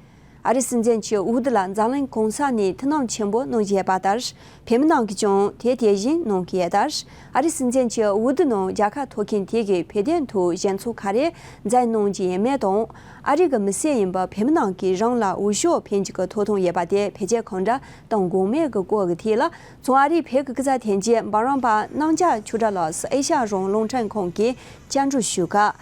ཨ་རིའི་སྲིད་འཛིན་གྱི་འོས་བསྡུ་ལ་འཛམ་གླིང་གང་ས་ནས་ཐུགས་སྣང་ཆེན་པོ་གནང་བཞིན་ཡོད་པ་ལྟར། བོད་མི་རྣམས་ཀྱིས་ཀྱང་དེ་དེ་བཞིན་གནང་གི་ཡོད་ལྟར། ཨ་རིའི་སྲིད་འཛིན་གྱི་འོས་བསྡུ་ནང་རྒྱལ་ཁ་ཐོབ་མཁན་དེ་གིས་བོད་དོན་ཐོག་གཞི་ཚུགས་ག་རེ་མཛད་གནང་རྒྱུ་ཡིན་མིན་དང་། ཨ་རི་གི་མི་སེར་ཡིན་པ་བོད་མི་རྣམས་ཀྱིས་རང་ལ་འོས་ཤོག་འཕེན་རྒྱུ་གི་ཐོབ་ཐང་ཡོད་པ་དེ་བེད་སྤྱོད་གང་འདྲ་གཏོང་དགོས་མིན་གྱི་སྐོར་གྱི་ཐད་ལ། བཙོན་ཨ་རིའི་བོད་ཀྱི་སྐུ་ཚབ་དོན་གཅོད་འབུམ་རམས་པ་གནམ་ལྕགས་ཆོས་གྲགས་ལགས་སུ་ཨེ་ཤ་ཡ་རང་དབང་རླུང་འཕྲིན་ཁང་གིས་བཅར་འདྲི་ཞུས་སྐབས།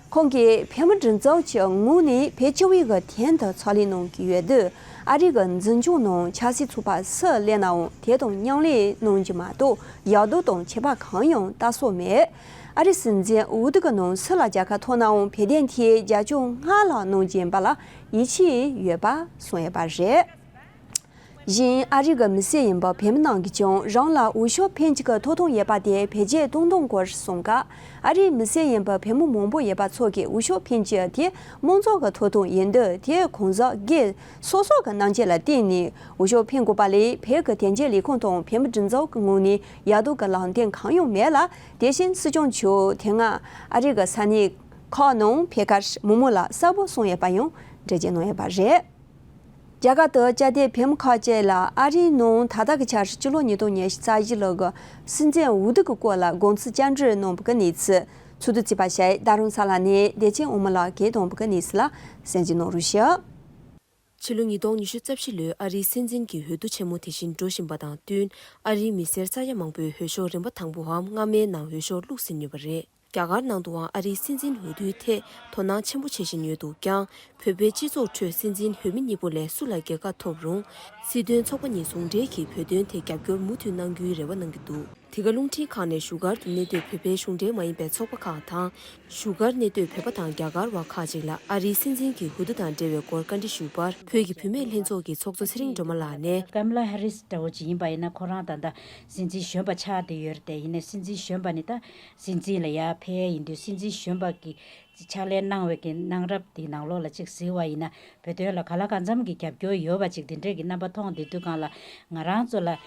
ཁོང་གིས་བོད་མི་སྒྲིག་འཛུགས་ཀྱི་ངོས་ནས་བོད་སྤྱི་བའི་གི་དོན་དུ་ཕྱག་ལས་གནང་གི་ཡོད་དུས། ཨ་རི་གི་འཛིན་སྐྱོང་ནང་ཆབ་སྲིད་ཚོགས་པ་སུ་སླེབས་ནའང་དེ་དང་མཉམ་ལས་གནང་རྒྱུ་མ་གཏོགས་ཡག་སྡུག་དང་ཁྱད་པར་གང་ཡང་ལྟ་སྲོལ་མེད། ཨ་རིའི་སྲིད་འཛིན་འོས་བསྡུ་གི་ནང་སུ་ལ་རྒྱལ་ཁ་ཐོབ་ནའང་བོད་དོན་ཐད་རྒྱབ་སྐྱོར་སྔར་ལྷག་གནང་རྒྱུ་ཡིན་པ་ལ་ཡིད་ཆེས་ཡོད་པ་གསུངས་ཡོད་པ་རེད། གཞན་ཨ་རི་གི་མི་སེར་ཡིན་པ་བོད་མི་རྣམས་ཀྱིས་ཀྱང་རང་ལ་འོས་ཤོག་འཕེན་རྒྱུ་གི་ཐོབ་ཐང་ཡོད་པ་དེ་བེད་སྤྱོད་གཏོང་སྟངས་སྐོར་གསུངས་སྐབས། ཨ་རིའི་མི་སེར་ཡིན་པ་བོད་མི་མང་པོ་ཡོད་པ་ཚོ་གིས་འོས་ཤོག་འཕེན་རྒྱུ་དེ་དམངས་གཙོ་གི་ཐོབ་ཐང་ཡིན་དུས། དེ་གང་ཟག་སྒེར་སོ་སོ་གི་རྣམ་འགྱུར་ལ་བརྟེན་ནས་འོས་ཤོག་འཕེན་དགོས་པ་ལས། བོད་ཀྱི་དོན་གཅོད་ལས་ཁུངས་དང་བོད་མི་སྒྲིག་འཛུགས་ཀྱི་ངོས་ནས་ཡག་སྡུག་གི་ལམ་སྟོན་གང་ཡང་མེད་ལ། དེ་བཞིན་སྲིད་སྐྱོང་མཆོག་དེ་སྔ་ཨ་རི་གི་ས་གནས་ཁག་ནང་ཕེབས་སྐབས་མི་མང་ལ་གསལ་པོ་གསུངས་ཡོད་པ་ཡང་འགྲེལ་བརྗོད་གནང་ཡོད་པ་རེད། རྒྱ་གར་དུ་བཅའ་སྡོད་བོད་མི་ཁག་ཅིག་ལ་ཨ་རིའི་ནང་ད་ལྟ་གི་ཆར་སྤྱི་ལོ་ཉིས་སྟོང་ཉི་ཤུ་རྩ་བཞི་ལོ་གི་སྲིད་འཛིན་འོས་བསྡུ་གི་སྐོར་ལ་དགོངས་ཚུལ་བཅར་འདྲི་གནང་བ་གི་གནས་ཚུལ། ཚོགས་འདུ་བརྩིས་པ་ཞིག་རྡ་རམ་ས་ལ་ནས་བདེ་ཆེན་དབང་མོ་ལགས་ཀྱིས་གནང་བ་གི་གནས་ཚུལ་ལ་གསན་རྒྱུ་གནང་རོགས་ཞུ། ཕྱི་ལོ་ཉིས་སྟོང་ཉི་ཤུ་རྩ་བཞི་ལོའི་ཨ་རིའི་སྲིད་འཛིན་གྱི་འོས་བསྡུ་ཆེན་མོ་དེ་བཞིན་འགྲོ་བཞིན་པ་དང་བསྟུན། ཨ་རིའི་མི་སེར་ས་ཡ་མང་པོས་འོས་ཤོག་རིམ་པ་དང་པོའམ་སྔ་མའི་ནང་འོས་ཤོག་བླུགས་ཟིན་ཡོད་པ་རེད། རྒྱ་གར་ནང་དུའང་ཨ་རིའི་སྲིད་འཛིན་འོས་བསྡུའི་ཐད་དོ་སྣང་ཆེན་པོ་བྱེད་བཞིན་ཡོད་འདུག་ཀྱང་། བོད་པའི་སྤྱི་ཚོགས་ཁྲོད་སྲིད་འཛིན་འོས་མི་གཉིས་པོ་ལས་སུ་ལ་རྒྱལ་ཁ་ཐོབ་རུང་། སྲིད་དོན་ཚོགས་པ་གཉིས་ཟུང་འབྲེལ་གྱིས་བོད་དོན་ཐད་རྒྱབ་སྐྱོར་མུ་མཐུད་གནང་རྒྱུའི་རེ་བ་གནང་གི་འདུག་འདི་ག་རླུང་འཕྲིན་ཁང་ནས་བཞུགས་སྒར་དུ་གནས་སྡོད་བོད་པའི་གཞུང་འབྲེལ་མ་ཡིན་པའི་ཚོགས་པ་ཁག་དང་། བཞུགས་སྒར་གནས་སྡོད་བོད་པ་དང་རྒྱ་གར་བ་ཁག་ཅིག་ལ་ཨ་རིའི་སྲིད་འཛིན་གྱི་འོས་བསྡུ་དང་འབྲེལ་བའི་སྐོར་བཀའ་འདྲི་ཞུས་པར། བོད་ཀྱི་བུད་མེད་ལྷན་ཚོགས་ཀྱི་ཚོགས་གཙོ་ཚེ་རིང་སྒྲོལ་མ་ལགས་ནས། ཀམ་ལ་ཧེ་རིས་འདྲ་བོ་ཅིག་ཡིན་པ་ཡིན་ན། ཁོ་རང་ད་ལྟ་སྲིད་འཛིན་གཞོན་པ་ཆགས་བསྡད་ཡོད་རེད་དེ། ཡིན་ནའི་སྲིད་འཛིན་གཞོན་པ་ནི་ད་སྲིད་འཛིན་ལ་ཡར་ཕེབས་ཡ་ཡིན་དུས། སྲིད་འཛིན་གཞོན་པ་གི་ཕྱག་ལས་གནང་བའི་གི་གནང་རབས་དེའི་ནང་ལོགས་ལ་ཅིག་གཟིགས་པ་ཡིན་ན། བོད་དོན་ལ་ག་ལ་གང་འཚམ་གྱི་རྒྱབ་སྐྱོར་ཡོད་པ་ཅིག་དེ་འདྲས་ཀྱི་རྣམ་པ་མཐོང་བསྡད་དུས་སྒང་ལ། ང་རང་ཚོ་ལ་ཨ་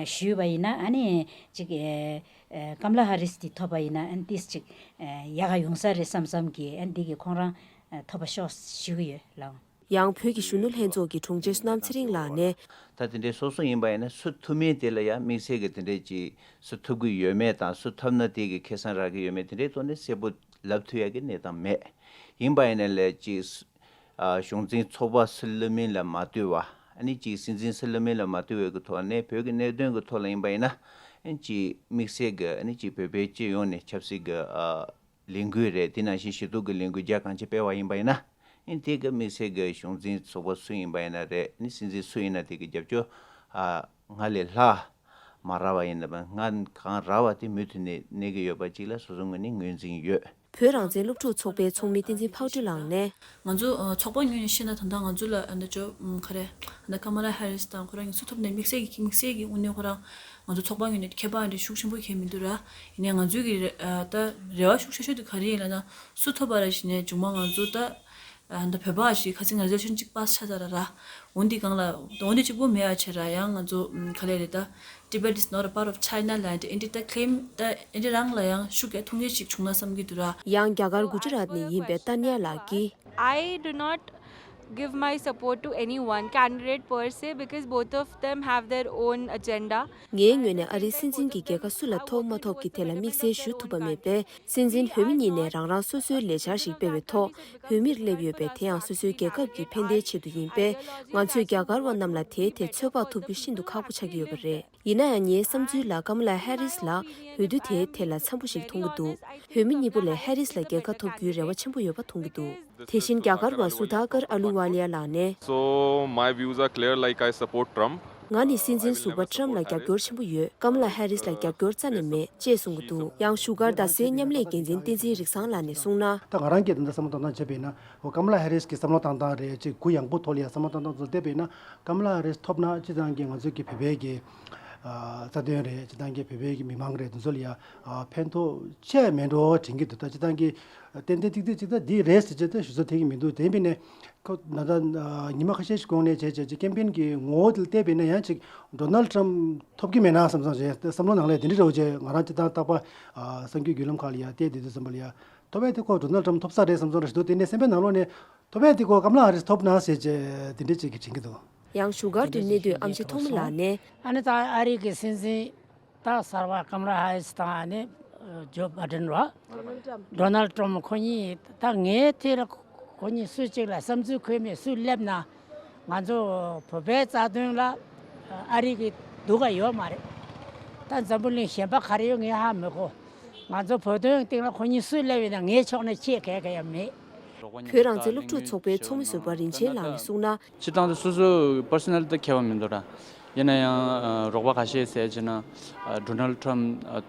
ཞུས་པ་ཡིན་ན། ཨ་ནི་ཅིག་ཨེ་ཨེ་ཀམ་ལ་ཧ་རིས་དེ་ཐོབ་པ་ཡིན་ན་ཨ་ནི་ཏིས་ཅིག་ཨེ་ཡག་ག་ཡོང་ས་རེད་བསམ་བསམ་གྱི། ཨ་ནི་འདི་གི་ཁོང་རང་ཨེ་ཐོབ་པ་ཤོག་ཞུ་གི་ཡོད་ལགས། ཡང་བོད་ཀྱི་གཞོན་ནུ་ལྷན་ཚོགས་ཀྱི་དྲུང་ཆེ་བསོད་ནམས་ཚེ་རིང་ལགས་ནས། ད་དེ་འདྲའི་སོ་སོ་ཡིན་པ་ཡིན་ན། སུ་ཐུབ་མིན་དེ་ལ་ཡང་དམིགས་བསལ་གྱི་དེ་འདྲའི་ཅིག་སུ་ཐུབ་ཀྱི་ཡོད་མེད་དང་། སུ་ཐོབ་ན་དེ་གི་ཁེ་བཟང་རག་གི་ཡོད་མེད་དེ་འདྲའི་ཐོག་ནས་གསལ་པོ་ལབ་ཐུབ་ཡ་གི་གནས་སྟངས་མེད། ཡིན་པ་ཡིན་ན་ལས་ཅིག་ཨ་གཞུང་འཛིན་ཚོགས་པ་སུ་བླུག་མིན་ལ་མ་ལྟོས་པ། ཨ་ནི་ཅིག་སྲིད་འཛིན་སུ་བླུག་མིན་ལ་མ་ལྟོས་པའི་གི་ཐོག་ནས། བོད་ཀྱི་གནད་དོན་གྱི་ཐོག་ལ་ཡིན་པ་ཡིན་ན། ཨ་ནི་ཅིག་དམིགས་བསལ་གྱི་ཨ་ནི་ཅིག་བོད་པའི་སྤྱི་ཡོངས་ནས་ཆབ་སྲིད་ཀྱི་ཨ་ལས་འགུལ་རེད། དེ་ནང་བཞིན་ཞི་གཏུག་གི་ལས་འགུལ་རྒྱ་གང་ཆེ་སྤེལ་བ་ཡིན་པ་ཡིན་ན། ཨ་ནི་དེ་གི་དམིགས་བསལ་གྱི་གཞུང་འཛིན་ཚོགས་པ་སུ་ཡིན་པ་ཡིན་ན་རེད། ཨ་ནི་སྲིད་འཛིན་སུ་ཡིན་ན་དེ་གི་རྒྱབ་སྐྱོར་ཨ་སྔར་ལས་ལྷག་མ་རག་པ་ཡིན་ན། སྔར་གང་རག་པ་དེ་མུ་མཐུད་ནས་གནས་ཀྱི་ཡོད་པ་ཅིག་ལ་སོ་སོའི་ངོས་ནས་ངོས་འཛིན་ཡོད། བོད་རང་བཙན་སློབ་ཕྲུག་ཚོགས་པའི་ཚོགས་མི་བསྟན་འཛིན་ཕག་གྲུ་ལགས་ནས། ང་ཚོ་ཨ་ཚོགས་པ་ངོས་ནས་བཤད་ན། ད་ལྟ་ང་ཚོ་ལ་ཨ་ད་ཅོ་ཨམ་ག་རེ་ཨ་ད་ཀ་མ་ལ་ཧེ་རིས་དང་ཁོ་རང་གཉིས་སུ་ཐོབ་ནའི་དམིགས་བསལ་གྱི་དམིགས་བསལ་གྱི་དངོས་གནས་ཁོ་རང་ང་ཚོ་ཚོགས་པ་ངོས་ནས་ཁྱད་པར་འདྲ་ཤུགས་ཆེན་པོ་གང་ཡང་མི་འདུག་ར། ཡིན་ནའི་ང་ཚོའི་གི་རེ་ཨ་ད་རེ་བ་ཤུགས་ཆེ་ཤོས་དེ་ག་རེ་ཡིན་ལབ་ན། སུ་ཐོབ་པ་རེད་ཟེར་ནས་མཇུག་མ་ང་ཚོ་ད་ཨ་ད་བོད་པ་ཞིག་ཁ་སང་རི་ཛོལ་ཤན་གཅིག་པཱས་ཆགས་ཚར་ར་ར། འོ་འདི་སྒང་ལ་འོ་འདི་གཅིག་པོ་མེད་པ་བྱས་ར། ཡང་ང་ཚོ་ཨམ་ག་ལེ་རེད་ད། Tibet is not a part of China land. ཨེ་འདི་ད་ཁེམ་ད་ཨེ་འདི་རང་ལ་ཡང་ཤུགས་རྒྱག་ཐུབ་མཁན་ཞིག་བྱུང་ན་བསམ་གྱི་འདུག་ར། ཡང་རྒྱ་གར་གུ་ཇི་རཱཏ་ནས་ཡིན་པའི་ཏཱ་ནི་ཡ་ལགས་ཀྱིས། I do not give my support to any one candidate per se, because both of them have their own agenda. ངའི་ངོས་ནས་ཨ་རིའི་སྲིད་འཛིན་གྱི་རྒྱལ་ཁ་སུ་ལ་ཐོབ་མ་ཐོབ་ཀྱི་ཐད་ལ་དམིགས་བསལ་ཞུ་ཐུབ་པ་མེད་པས། སྲིད་འཛིན་འོས་མི་གཉིས་ནས་རང་རང་སོ་སོའི་ལས་འཆར་ཞིག་སྤེལ་བའི་ཐོག་འོས་མིར་སླེབས་ཡོད་པས། དེ་ཡང་སོ་སོའི་རྒྱལ་ཁབ་ཀྱི་ཕན་བདེའི་ཆེད་དུ་ཡིན་པས། ང་ཚོས་རྒྱ་གར་བ་རྣམས་ལ་དེའི་ཐད་ཚོད་དཔག་ཐུབ་རྒྱུ་ཤིན་ཏུ་ཁག་པོ་ཆགས་ཀྱི་ཡོད་པ་རེད། ཡིན་ན་ཡང་ངའི་བསམ་ཚུལ་ལ་ཀམ་ལ་ཧེ་རིས་ལགས་འོས་བསྡུ་དེའི་ཐད་ལ་འཚམ་པོ་ཞིག་མཐོང་གི་འདུག་འོས་མི་གཉིས་པོ་ལས་ཧེ་རིས་ལ་རྒྱལ་ཁ་ཐོབ་རྒྱུའི་རེ་བ་ཆེན་པོ་ཡོད་པ་མཐོང་གི་འདུག་དེ་བཞིན་རྒྱ་གར་བ་སུ་དྷ་ཀར་ཨ་ལུ་ཝཱ་ལི་ཡ་ལགས་ནས། So my views are clear, like, I support Trump. ང་ནི་སྲིད་འཛིན་ཟུར་པ་ཊམ་ལ་རྒྱབ་སྐྱོར་ཆེན་པོ་ཡོད། ཀམ་ལ་ཧེ་རིས་ལ་རྒྱབ་སྐྱོར་རྩ་ནས་མེད་ཅེས་གསུང་གི་འདུག་ཡང་བཞུགས་སྒར་རྡ་སའི་མཉམ་ལས་འགན་འཛིན་བསྟན་འཛིན་རིག་བཟང་ལགས་ནས་གསུངས་ན། ད་ང་རང་གིས་ད་ལྟ་བསམ་བློ་བཏང་སྟངས་བྱས་པ་ཡིན་ན། འོ་ཀམ་ལ་ཧེ་རིས་ཀྱི་བསམ་བློ་བཏང་སྟངས་རེད། ཅིག་གུ་ཡངས་པོ་ཐོག་ལ་ཡ་བསམ་བློ་བཏང་སྟངས་ཚོ་བལྟས་པ་ཡིན་ན། ཀམ་ལ་ཧེ་རིས་ཐོབ་ན་སྤྱིར་བཏང་གི་ང་ཚོའི་གི་བོད་པའི་གི་ཨ་རྩ་དོན་རེད། སྤྱིར་བཏང་གི་བོད་པའི་གི་མི་མང་རེད། དེ་ཚོ་ལ་ཡ་ཨ་ཕན་ཐོགས་ཆེ་མེད་འགྲོ་དྲན་གྱི་འདུག་ད་སྤྱིར་བཏང་གི་ཏན་ཏན་ཏིག་ཏིག་ཅིག་ད་འདི་རེད་ཟེར་ཅིག་ད་ཞུ་ཚོད་ཐེབས་ཀྱི་མི་འདུག་དེ་ཡིན་པ་ཡིན་ནའི་ཁོ་ད་ལྟ་ཉི་མ་ཁ་ཤས་ཤིག་གོང་ནས་བྱས་བྱས་ཀྱི་ཀེམ་པེན་གྱི་ངོ་བོ་དེ་ལ་བལྟས་པ་ཡིན་ན་ཡང་ཅིག་ཌོ་ནལ་ཊམ་ཐོབ་ཀྱི་མེད་ན་བསམ་བསམ་བྱས་བསམ་བློ་ནང་ལ་དེ་འདྲ་འདྲ་བོ་བྱས། ང་རང་སྤྱིར་བཏང་རྟག་པར་ཨ་གསར་འགྱུར་བརྒྱུད་ལམ་ཁག་ལ་ཡ་བལྟས་བསྡད་དུས་ཙམ་པ་ལ་ཡ་ཐོབ་པ་དེ་ཁོ་ཌོ་ནལ་ཊམ་ཐོབ་ས་རེད་བསམ་བསམ་རེ་ཞིག་འདུག་དེ་ནས་སེམས་པའི་ནང་ལོགས་ནས་ཐོབ་པ་དེ་ཁོ་ཀམ་ལ་ཧ་རིས་ཐོབ་ན་ཟེར་བྱས་དེ་འདྲ་ཅིག་གི་དྲན་གྱི་འདུག་ཡང་བཞུགས་སྒར་དུ་གནས་སྡོད་ཨེམ་ཆི་ཐོགས་མེད་ལགས་ནས། ཨ་ནི་ད་ཨ་རི་གི་སྲིད་འཛིན་ད་གསར་པ་ཀམ་ལ་ཧ་རིས་དང་ཨ་ནི་ཇོ་བྷ་ཌེན་ར། ཌོ་ནལ་ཊམ་ཁོ་གཉིས་ད་ངའི་ཐད་ལ་ཁོ་གཉིས་སུ་གཅིག་ལ་བསམ་ཚུལ་འཁོད་མེད་སུ་སླེབས་ན། ང་ཚོ་བོད་པའི་རྩ་དོན་ལ་ཨ་རི་གི་སྡུག་ག་ཡོད་མ་རེད། ད་འཛམ་བུ་གླིང་གཞན་པ་ག་རེ་ཡོད་ངས་ཧ་མི་གོ། ང་ཚོ་བོད་དོན་སྟེང་ལ་ཁོ་གཉིས་སུ་སླེབས་ཡོད་ན་ངའི་ཕྱོགས་ནས་ཆེད་ག་ག་ཡ་མེད། བོད་རང་བཙན་སློབ་ཕྲུག་ཚོགས་པའི་ཚོགས་མི་ཟུར་པ་རིན་ཆེན་ལགས་ནས་གསུངས་ན། སྤྱིར་བཏང་དུ་སོ་སོ་པར་སོ་ནལ་དང་ཁྱད་པར་མི་འདུག་ར། ཡིན་ན་ཡང་རོགས་པ་ཁ་ཤས་ཟེར་བྱས་ན། ཌོ་ནལ་ཊམ་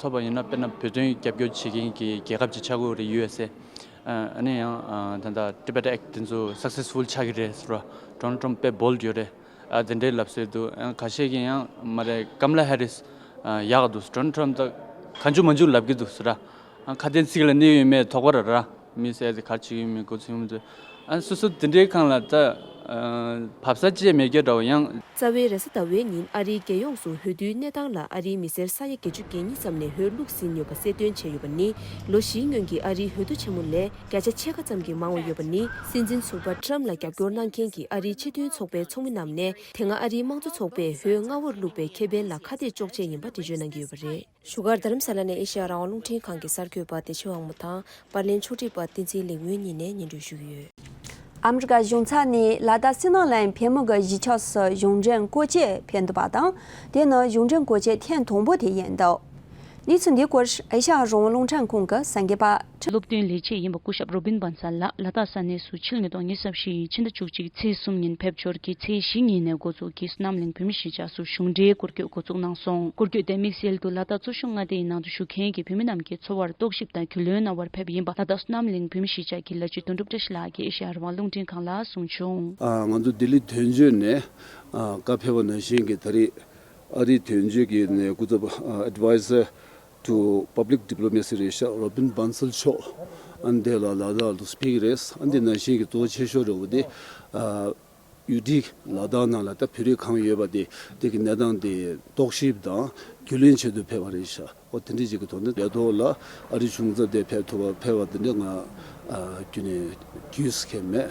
ཐོབ་པ་ཡིན་ན་དཔེར་ན་བོད་དོན་རྒྱབ་སྐྱོར་བྱེད་མཁན་གྱི་རྒྱལ་ཁབ་ཅིག་ཆགས་ཀྱི་ཡོད་རེད་ཟེར། ཨ་ནི་ཡང་ད་ལྟ་ཊི་བེ་ཊི་ཨེག་ཊི་དེ་ཚོ་སག་སེ་སི་ཕུལ་ཆགས་ཀྱི་རེད་ཟེར་བ། ཌོ་ནལ་ཊམ་དཔེ་བོལ་ཌི་ཡོད་རེད། ཨ་དེ་འདྲའི་ལབ་སྲོལ་འདུག་ཨ་ཁ་ཤས་ཀྱིས་ཡང་མ་རེད། ཀམ་ལ་ཧེ་རིས་ཡག་འདུག་ཌོ་ནལ་ཊམ་ད་གང་བྱུང་མང་བྱུང་ལབ་ཀྱི་འདུག་ཟེར་ར། ཨ་ཁ་དན་ཚིག་ལ་གནས་ཡོད་མེད་དོགས་པ་ར་ར། མི་ཟེར་དེ་ག་རེ་བྱེད་ཀྱི་ཡོད་མེད་འགོ་ཚུགས་མི་འདུག་ཨ་སོ་སོ་དེ་འདྲའི་སྒང་ལ་ད་བབས་ས་ཅིག་མེད་རྒྱུ་འདྲ་བོ་ཡང་། རྩ་བའི་རེས་གཟའ་ཟླ་བའི་ཉིན་ཨ་རིའི་རྒྱལ་ཡོངས་སུ་འོས་བསྡུའི་གནས་སྟངས་ལ་ཨ་རིའི་མི་སེར་ས་ཡ་བརྒྱད་ཅུ་གྱ་གཉིས་ཙམ་ནས་འོས་བླུགས་ཟིན་ཡོད་པ་གསལ་སྟོན་བྱས་ཡོད་པ་ནི། ལོ་བཞིའི་སྔོན་གྱི་ཨ་རིའི་འོས་བསྡུ་ཆེན་མོ་ལས་བརྒྱ་ཆ་ཕྱེད་ཀ་ཙམ་གྱིས་མང་བ་ཡོད་པ་ནི། སྲིད་འཛིན་ཟུར་པ་ཊམ་ལ་རྒྱབ་སྐྱོར་གནང་མཁན་གྱི་ཨ་རིའི་ཕྱི་དོན་ཚོགས་པའི་ཚོགས་མི་རྣམས་ནས་དེ་སྔ་ཨ་རིའི་དམངས་གཙོ་ཚོགས་པས་འོས་སྔ་བོར་བླུགས་པའི་ཁེ་ཕན་ལ་ཁ་གཏད་གཅོག་ཆེད་ཡིན་པ་འགྲེལ་བརྗོད་གནང་གི་ཡོད་པ་རེད། བཞུགས་སྒར་རྡ་རམ་ས་ལ་ནས་ཨེ་ཤེ་ཡ་རང་དབང་རླུང་འཕྲིན་ཁང་གི་གསར་འགོད་པ་བདེ་ཆེན་དབང་མོ་དང་པར་ལེན་ཕྱོགས་སྒྲིག་པ་བསྟན་འཛིན་ལེགས་སྨོན་གཉིས་ནས་སྙན་སྒྲོན་ཞུ་གི་ཡོད། ཨ་མི་རི་ཀ་གཞུང་ཚབ་ནས་ལ་དྭགས་སི་ནང་ལན་བོད་མི་གི་གཞིས་ཆགས་སུ་གཞུང་འབྲེལ་སྐོར་སྐྱོད་ཕེབས་འདུག་པ་དང་། དེ་ནི་གཞུང་འབྲེལ་སྐོར་སྐྱོད་ཐེངས་དང་པོ་དེ་ཡིན་འདུག་གནས་ཚུལ་འདིའི་སྐོར་ཨེ་ཤ་ཡ་རང་དབང་རླུང་འཕྲིན་ཁང་གི་གསར་འགོད་པ། སློབ་སྟོན་ལས་བྱེད་ཡིན་པ་སྐུ་ཞབས་རོ་བིན་བན་སལ་ལགས་ལ་དྭགས་ས་གནས་སུ་ཕྱི་ལོ་ཉིས་སྟོང་ཉི་ཤུ་རྩ་བཞི་ཕྱི་ཟླ་བཅུ་གཅིག་ཚེས་གསུམ་ཉིན་ཕེབས་འབྱོར་གྱིས་ཚེས་བཞི་ཉིན་ནས་འགོ་འཛུགས་ཀྱིས་བསོད་ནམས་གླིང་བོད་མི་གཞིས་ཆགས་སུ་གཞུང་འབྲེལ་སྐོར་སྐྱོད་འགོ་འཛུགས་གནང་སོང་། སྐོར་སྐྱོད་དེ་དམིགས་བསལ་དུ་ལ་དྭགས་ཚོ་གཞོང་མངའ་སྡེའི་ནང་དུ་བཞུགས་མཁན་གྱི་བོད་མི་རྣམས་ཀྱི་འཚོ་བར་རྟོག་ཞིབ་དང་རྒྱུས་ལོན་གནང་བར་ཕེབས་ཡིན་པ་ལ་དྭགས་བསོད་ནམས་གླིང་བོད་མི་གཞིས་ཆགས་ཀྱི་ལས་བྱེད་དོན་གྲུབ་བཀྲ་ཤིས་ལགས་ཀྱིས་ཨེ་ཤ་ཡ་རང་དབང་རླུང་འཕྲིན་ཁང་ལ་གསུངས་བྱུང་། ཨ་ང་ཚོ་ལྡི་ལི་དོན་གཅོད་ནས་ཨ་བཀའ་ཕེབས་པ་ནང་བཞིན་གྱི་ད་རེས་ཨ་རིའི་དོན་གཅོད་ཀྱི་ནས་སྐུ་ཚབ་ཨ་Advisor to Public Diplomacy རེད་ཤག་རོ་བིན་བན་སལ་མཆོག་ཨ་ནི་དེ་ལ་ལ་དྭགས་ལ་ཕེབས་ཀྱི་རེད། ཨ་ནི་དེ་ནང་བཞིན་གྱི་གཙོ་ཆེ་ཤོས་རེད་བ་དེ་ཨ་ཡུལ་དེ་ལ་དྭགས་ནང་ལ་ད་བོད་རིགས་གང་ཡོད་པ་དེ་དེ་གི་གནས་སྟངས་དེ་རྟོག་ཞིབ་དང་རྒྱུས་ལོན་ཆེད་དུ་ཕེབས་པ་རེད་ཤག་འོ་དེ་འདྲ་ཅིག་གི་ཐོག་ནས་ལས་ཐོག་ལ་ཨ་རི་གཞུང་ཚབ་དེ་ཕེབས་ཐུབ་པ་ཕེབས་པ་དེ་འདྲ་ང་ཨ་རྒྱུན་ནས་རྒྱུས་སུ་ཁེལ་མེད།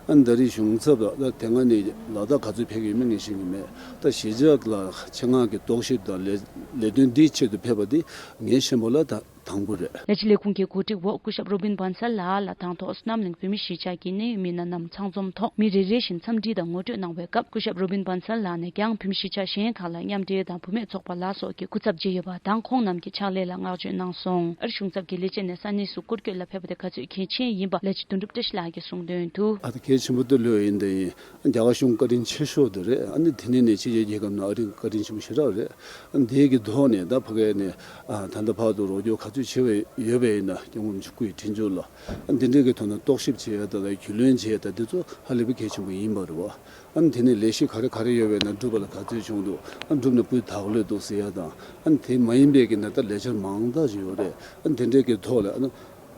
ཨ་ནི་ད་རེས་གཞུང་ཚབ་ལ་ད་དེ་སྔ་ནས་ལ་དྭགས་ག་ཚོད་ཕེབས་ཀྱི་ཡོད་མེད་ངས་ཤེས་ཀྱི་མེད། ད་གཞིས་ཆགས་ལ་ཆེད་མངགས་ཀྱི་རྟོག་ཞིབ་དང་ལས་ལས་དོན་འདིའི་ཆེད་དུ་ཕེབས་པ་དེ་ངའི་ཤེས་པ་ལ་ད་དང་པོ་རེད། ལས་བྱེད་ལས་ཁུངས་ཀྱི་གོ་སྒྲིག་འོག་སྐུ་ཞབས་རོ་བིན་བན་སལ་ལགས་ལ་དང་ཐོག་བསོད་ནམས་གླིང་བོད་མི་གཞིས་ཆགས་ཀྱི་གནད་ཡོད་མི་སྣ་རྣམས་ཚང་འཛོམས་ཐོག་མི་རེ་རེ་བཞིན་འཚམས་འདྲི་དང་ངོ་སྤྲོད་གནང་བའི་སྐབས་སྐུ་ཞབས་རོ་བིན་བན་སལ་ལགས་ནས་ཀྱང་བོད་མི་གཞིས་ཆགས་གཞན་ཁག་ལ་མཉམ་འབྲེལ་དང་བུད་མེད་ཚོགས་པ་ལ་སོགས་ཀྱི་སྐུ་ཚབ་བྱས་ཡོད་པ་དང་ཁོང་རྣམས་ཀྱི་ཕྱག་ལས་ལ་བསྔགས་བརྗོད་གནང་སོང་། ཨ་རི་གཞུང་ཚབ་ཀྱི་ལས་བྱེད་ནས་ས་གནས་སུ་སྐོར་སྐྱོད་ལ་ཕེབས་པ་དེ་ག་ཚོད་གལ་ཆེན་ཡིན་པ་ལས་བྱེད་དོན་གྲུབ་བཀྲ་ཤིས་ལགས་ཀྱིས་གསུངས་དོན་དུ། ཨ་ད་གལ་ཆེན་པོ་དེ་ལོས་ཡིན་དེ་ཡིན། རྒྱ་གར་གཞུང་བཀའ་དྲིན་ཆེ་ཤོས་དེ་རེད། ཨ་ནི་དེ་ནས་ནས་ཕྱི་རྒྱལ་རྒྱལ་ཁབ་ནང་ཨ་རི་བཀའ་དྲིན་ཆེན་པོ་ཞེ་དྲག་རེད། ཨ་ནི་དེ་གི་ཐོག་ནས་ད་ཕ་གི་ནས་ཨ་ད་ལྟ་བར་དུ་རོགས་སྐྱོར་ག་ཚོད་བྱེད་པའི་ཡོད་པའི་ཡིན་ན་སྐྱབས་མགོན་མཆོག་སྐུའི་དྲིན་གཟོ་ལ་ཨ་ནི་དེ་འདྲའི་གི་ཐོག་ནས་རྟོག་ཞིབ་བྱེད་ཡ་ད་ལྟ་རྒྱུས་ལོན་བྱེད་ཡ་ད་དེ་ཚོ་ཧ་ལས་པའི་གལ་ཆེན་པོ་ཡིན་པ་རེད་བ། ཨ་ནི་དེ་ནས་ལས་གཞི་ག་རེ་ག་རེ་ཡོད་པའི་ན་འགྲུབ་པ་ལ་ག་ཚོད་བྱུང་འདུག་ཨ་འགྲུབ་ནས་སྤུས་དག་ལོས་འདུག་ཟེར་ཡ་དང་། ཨ་ནི་དེ་མ་ཡིན་པའི་གི་ན་ད་ལས་འཆར་མང་དག་ཅིག་ཡོད་རེད། ཨ་ནི་དེ་འདྲའི་གི་ཐོག་ལ་ཨ་ནི་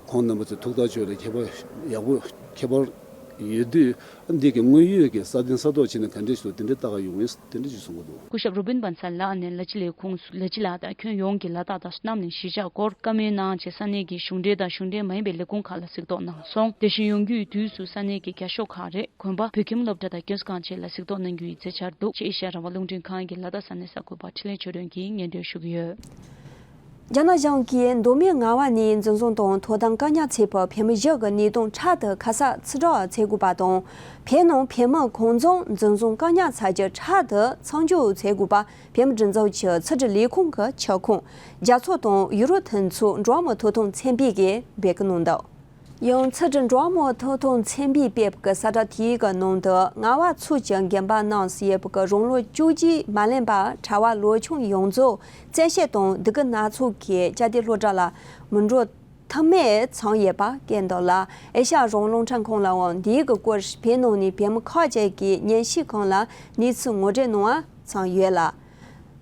ཁོང་རྣམ་པ་ཚོས་ཐུགས་ཐག་ཆོད་ལ་ཁྱད་པར་ཡག་པོ་ཁྱད་པར་ཡོད་དུས། ཨ་ནི་འདི་གི་དངོས་ཡོད་ཀྱི་སྲ་བརྟན་སྲ་ཐོག་བྱས་ནས་ག་འདྲས་ཞིག་དེ་འདྲའི་ལྟ་ག་ཡོང་ངེས་དེ་འདྲ་ཞིག་གསུང་གི་འདུག་སྐུ་ཞབས་རོ་བིན་བན་སལ་ལགས་ནས་ལ་ཕྱི་ལས་ཁུངས་སུ་ལ་ཕྱི་ལགས་དང་ཁྱོན་ཡོངས་ཀྱི་ལ་དྭགས་དང་བསོད་ནམས་གླིང་གཞིས་ཆགས་སྐོར་བཀའ་མོལ་གནང་རྗེས་ས་གནས་ཀྱི་གཞུང་འབྲེལ་དང་གཞུང་འབྲེལ་མ་ཡིན་པའི་ལས་ཁུངས་ཁག་ལ་གཟིགས་རྟོག་གནང་སོང་། དེ་བཞིན་ཡོང་རྒྱུའི་དུས་སུ་ས་གནས་ཀྱི་རྒྱ་ཤོག་ཁག་རེད། དགོན་པ། བོད་ཁྱིམ་སློབ་གྲྭ་དང་སྐྱོན་སྐང་བཅས་ལ་གཟིགས་རྟོག་གནང་རྒྱུ་ཡི་མཛད་འཆར་འདུག་ཅེས་ཨེ་ཤ་ཡ་རང་དབང་རླུང་འཕྲིན་ཁང་གི་ལ་དྭགས་ས་གནས་གསར་འགོད་པ་འཕྲིན་ལས་ཆོས་སྒྲོན་གྱིས་སྙན་སྒྲོན་ཞུ་གི་ཡོད། རྒྱ་ནག་གཞུང་གིས་མདོ་སྨད་རྔ་བ་ནས་འཛིན་བཟུང་དང་དོ་དམ་བཀག་ཉར་བྱས་པའི་བོད་མི་བཞི་གི་གནས་སྟངས་དྲག་ཏུ་ཁ་གསབ་ཚུར་རོགས་བྱེད་དགོས་པ་དང་། བོད་ནང་བོད་མི་གང་འཛོམས་འཛིན་བཟུང་བཀག་ཉར་བྱ་རྒྱུ་དྲག་ཏུ་མཚམས་འཇོག་བྱེད་དགོས་པ་བོད་མི་སྒྲིག་འཛུགས་ཀྱི་ཕྱི་དྲིལ་ལས་ཁུངས་ཀྱི་ཁྱབ་ཁོངས་རྒྱལ་ཚོགས་དང་ཡུ་རོབ་མཐུན་ཚོགས་འགྲོ་བ་མིའི་ཐོབ་ཐང་ཚན་པས་ཀྱིས་འབོད་སྐུལ་གནང་འདུག་ཡང་ཚུལ་ཁྲིམས་འགྲོ་བ་མིའི་ཐོབ་ཐང་ཚན་པས་སྤེལ་བའི་གསལ་བསྒྲགས་དེའི་ནང་དུ། རྔ་བ་མཚོ་བྱང་དགོན་པ་ནང་སུ་ཡོད་པའི་རང་ལོ་བཅུ་གཅིག་མ་ལོན་པ་གྲྭ་བ་ལོ་ཆུང་ཡོངས་རྫོགས་བཙན་ཤེད་དང་སྡུག་སྐུལ་སྣ་ཚོགས་ཀྱིས་བཅའ་སྡོད་སློབ་གྲྭ་ལ་མི་འགྲོ་ཐབས་མེད་ཚང་ཡོད་པ་བཀོད་འདུག་ལ། ཨེ་ཤ་ཡ་རང་དབང་རླུང་འཕྲིན་ཁང་ལའང་འདིའི་སྐོར་བོད་ནང་ནས་བོད་མི་ཁག་ཅིག་གིས་ཉན་ཞིབ་ཁང་ལ་གནས་ཚུལ་ངོ་སྤྲོད་གནང་བ་ཚང་ཡོད་ལ།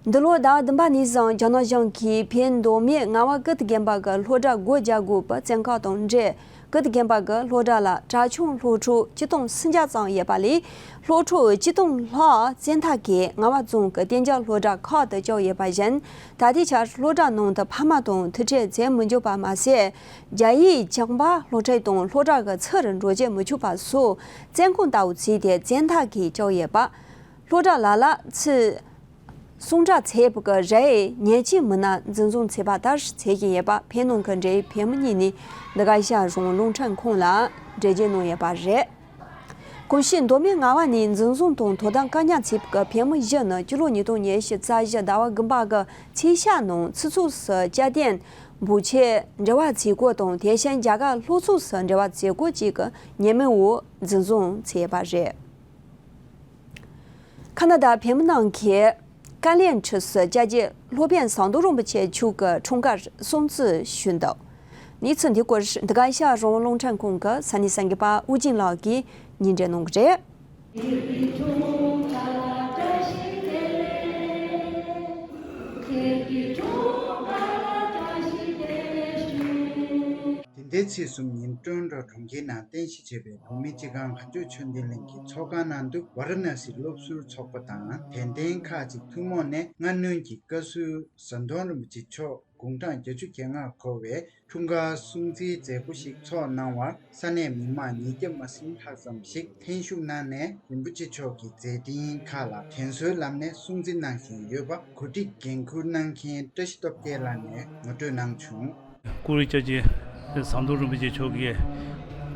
འདི་ལོའི་ཟླ་བ་བདུན་པ་ནས་བཟུང་རྒྱ་ནག་གཞུང་གིས་བོད་མདོ་སྨད་རྔ་བ་ཀིརྟི་དགོན་པ་གི་སློབ་གྲྭ་སྒོ་རྒྱག་དགོས་པའི་བཙན་བཀག་དང་འབྲེལ། ཀིརྟི་དགོན་པ་གི་སློབ་གྲྭ་ལ་གྲྭ་ཆུང་སློབ་ཕྲུག་ཆིག་སྟོང་སུམ་བརྒྱ་ཙམ་ཡོད་པ་ལས། སློབ་ཕྲུག་ཆིག་སྟོང་ལྷག་བཙན་ཐབས་ཀྱིས་རྔ་བ་རྫོང་གི་གཏན་འཇགས་སློབ་གྲྭ་ཁག་ཏུ་བསྐྱལ་ཡོད་པ་བཞིན། ད་ལྟའི་ཆར་སློབ་གྲྭ་ནང་དུ་ཕ་མ་དང་ཐུག་འཕྲད་མཛད་མི་འཇུག་པ་མ་ཟད། རྒྱ་ཡིག་སྦྱངས་པ་སློབ་ཁྲིད་དང་སློབ་གྲྭ་གི་ཚུར་འགྲོ་བྱེད་མི་ཆོག་པ་སོགས་བཙོན་ཁང་ལྟ་བུ་བརྩིས་ཏེ་བཙན་ཐབས་ཀྱིས་བསྐྱལ་ཡོད་པ། སློབ་གྲྭ་ལ་ལ་ཚུར་གསུང་གྲོས་བྱེད་པའི་རེ་བའི་ཉེས་ཆད་མི་སྣ་འཛིན་བཟུང་བྱས་པ་ལྟར་བྱེད་བཞིན་ཡོད་པ། བོད་ནང་གི་འབྲེལ་ཡོད་བོད་མི་གཉིས་ནས་འདི་ག་ཨེ་ཤ་ཡ་རང་དབང་རླུང་འཕྲིན་ཁང་ལ་འགྲེལ་བརྗོད་གནང་ཡོད་པ་རེད། གོང་ཞུས་མདོ་སྨད་རྔ་བ་ནས་འཛིན་བཟུང་དང་དོ་དམ་བཀག་ཉར་བྱས་པའི་བོད་མི་བཞི་ནི་སྤྱི་ལོ་ཉིས་སྟོང་ཉི་ཤུ་རྩ་བཞི་ཟླ་བ་དགུ་པ་གི་ཚེས་ཤར་ནང་ཆུ་ཚོད་སུ་སྐྱ་ཐེན་འབོར་ཆེ་འབྲེལ་བ་བྱེད་སྐོར་དང་། དེ་བཞིན་རྒྱ་གར་ལྷོ་ཕྱོགས་སུ་འབྲེལ་བ་བྱེད་སྐོར་བཅས་ཀྱི་ཉེས་མིང་འོག་འཛིན་བཟུང་བྱས་ཡོད་པ་རེད། ཁ་ན་ཌ་བོད་མི་རྣམས་ཀྱིས་ཀ་ལན་ཁྲི་སུ་སྐྱབས་རྗེ་སློབ་དཔོན་ཟམ་གདོང་རིན་པོ་ཆེ་མཆོག་གི་འཁྲུངས་སྐར་སྲུང་བརྩི་ཞུས་འདུག་གནས་ཚུལ་འདི་སྐོར་འདི་ག་ཨེ་ཤ་ཡ་རང་དབང་རླུང་འཕྲིན་ཁང་གི་ས་གནས་གསར་འགོད་པ་དབུ་ཅན་ལགས་ཀྱིས་སྙན་སྒྲོན་གནང་གི་རེད། དེ་ཟླའི་ཚེས་གསུམ་ཉིན་ཀྲོན་ཀྲོ་གྲོང་ཁྱེར་ནང་རྟེན་གཞི་བྱས་པའི་བོད་མིའི་སྤྱི་ཁང་གངས་ལྗོངས་ཆོས་ལྡན་གླིང་གི་ཚོགས་ཁང་ནང་དུ་ཝཱ་ར་ཎ་སིའི་སློབ་ཟུར་ཚོགས་པ་དང་དད་ལྡན་ཁག་ཅིག་ཐུན་མོང་ནས་སྔ་སྣུར་གྱི་བཀའ་ཟུར་ཟམ་གདོང་རིན་པོ་ཆེ་མཆོག་དགུང་གྲངས་བརྒྱད་ཅུ་གྱ་ལྔར་འཁོར་བའི་འཁྲུངས་སྐར་སྲུང་བརྩིའི་མཛད་སྒོ་ཞིག་ཚོགས་གནང་བར་ས་གནས་མི་མང་ཉིས་བརྒྱ་མ་ཟིན་ལྷག་ཙམ་ཞིག་ལྷན་ཞུགས་གནང་ནས། རིན་པོ་ཆེ་མཆོག་གི་མཛད་འཕྲིན་ཁག་ལ་དྲན་གསོའི་ལམ་ནས་སྲུང་བརྩི་གནང་བཞིན་ཡོད་པ་གོ་སྒྲིག་འགན་འཁུར་གནང་མཁན་བཀྲ་ཤིས་སྟོབས་རྒྱལ་ལགས་ནས་ངོ་སྤྲོད་གནང་བྱུང་། གུ་རུ་སྐྱབས་རྗེ་ཟམ་གདོང་རིན་པོ་ཆེ་མཆོག་གིས་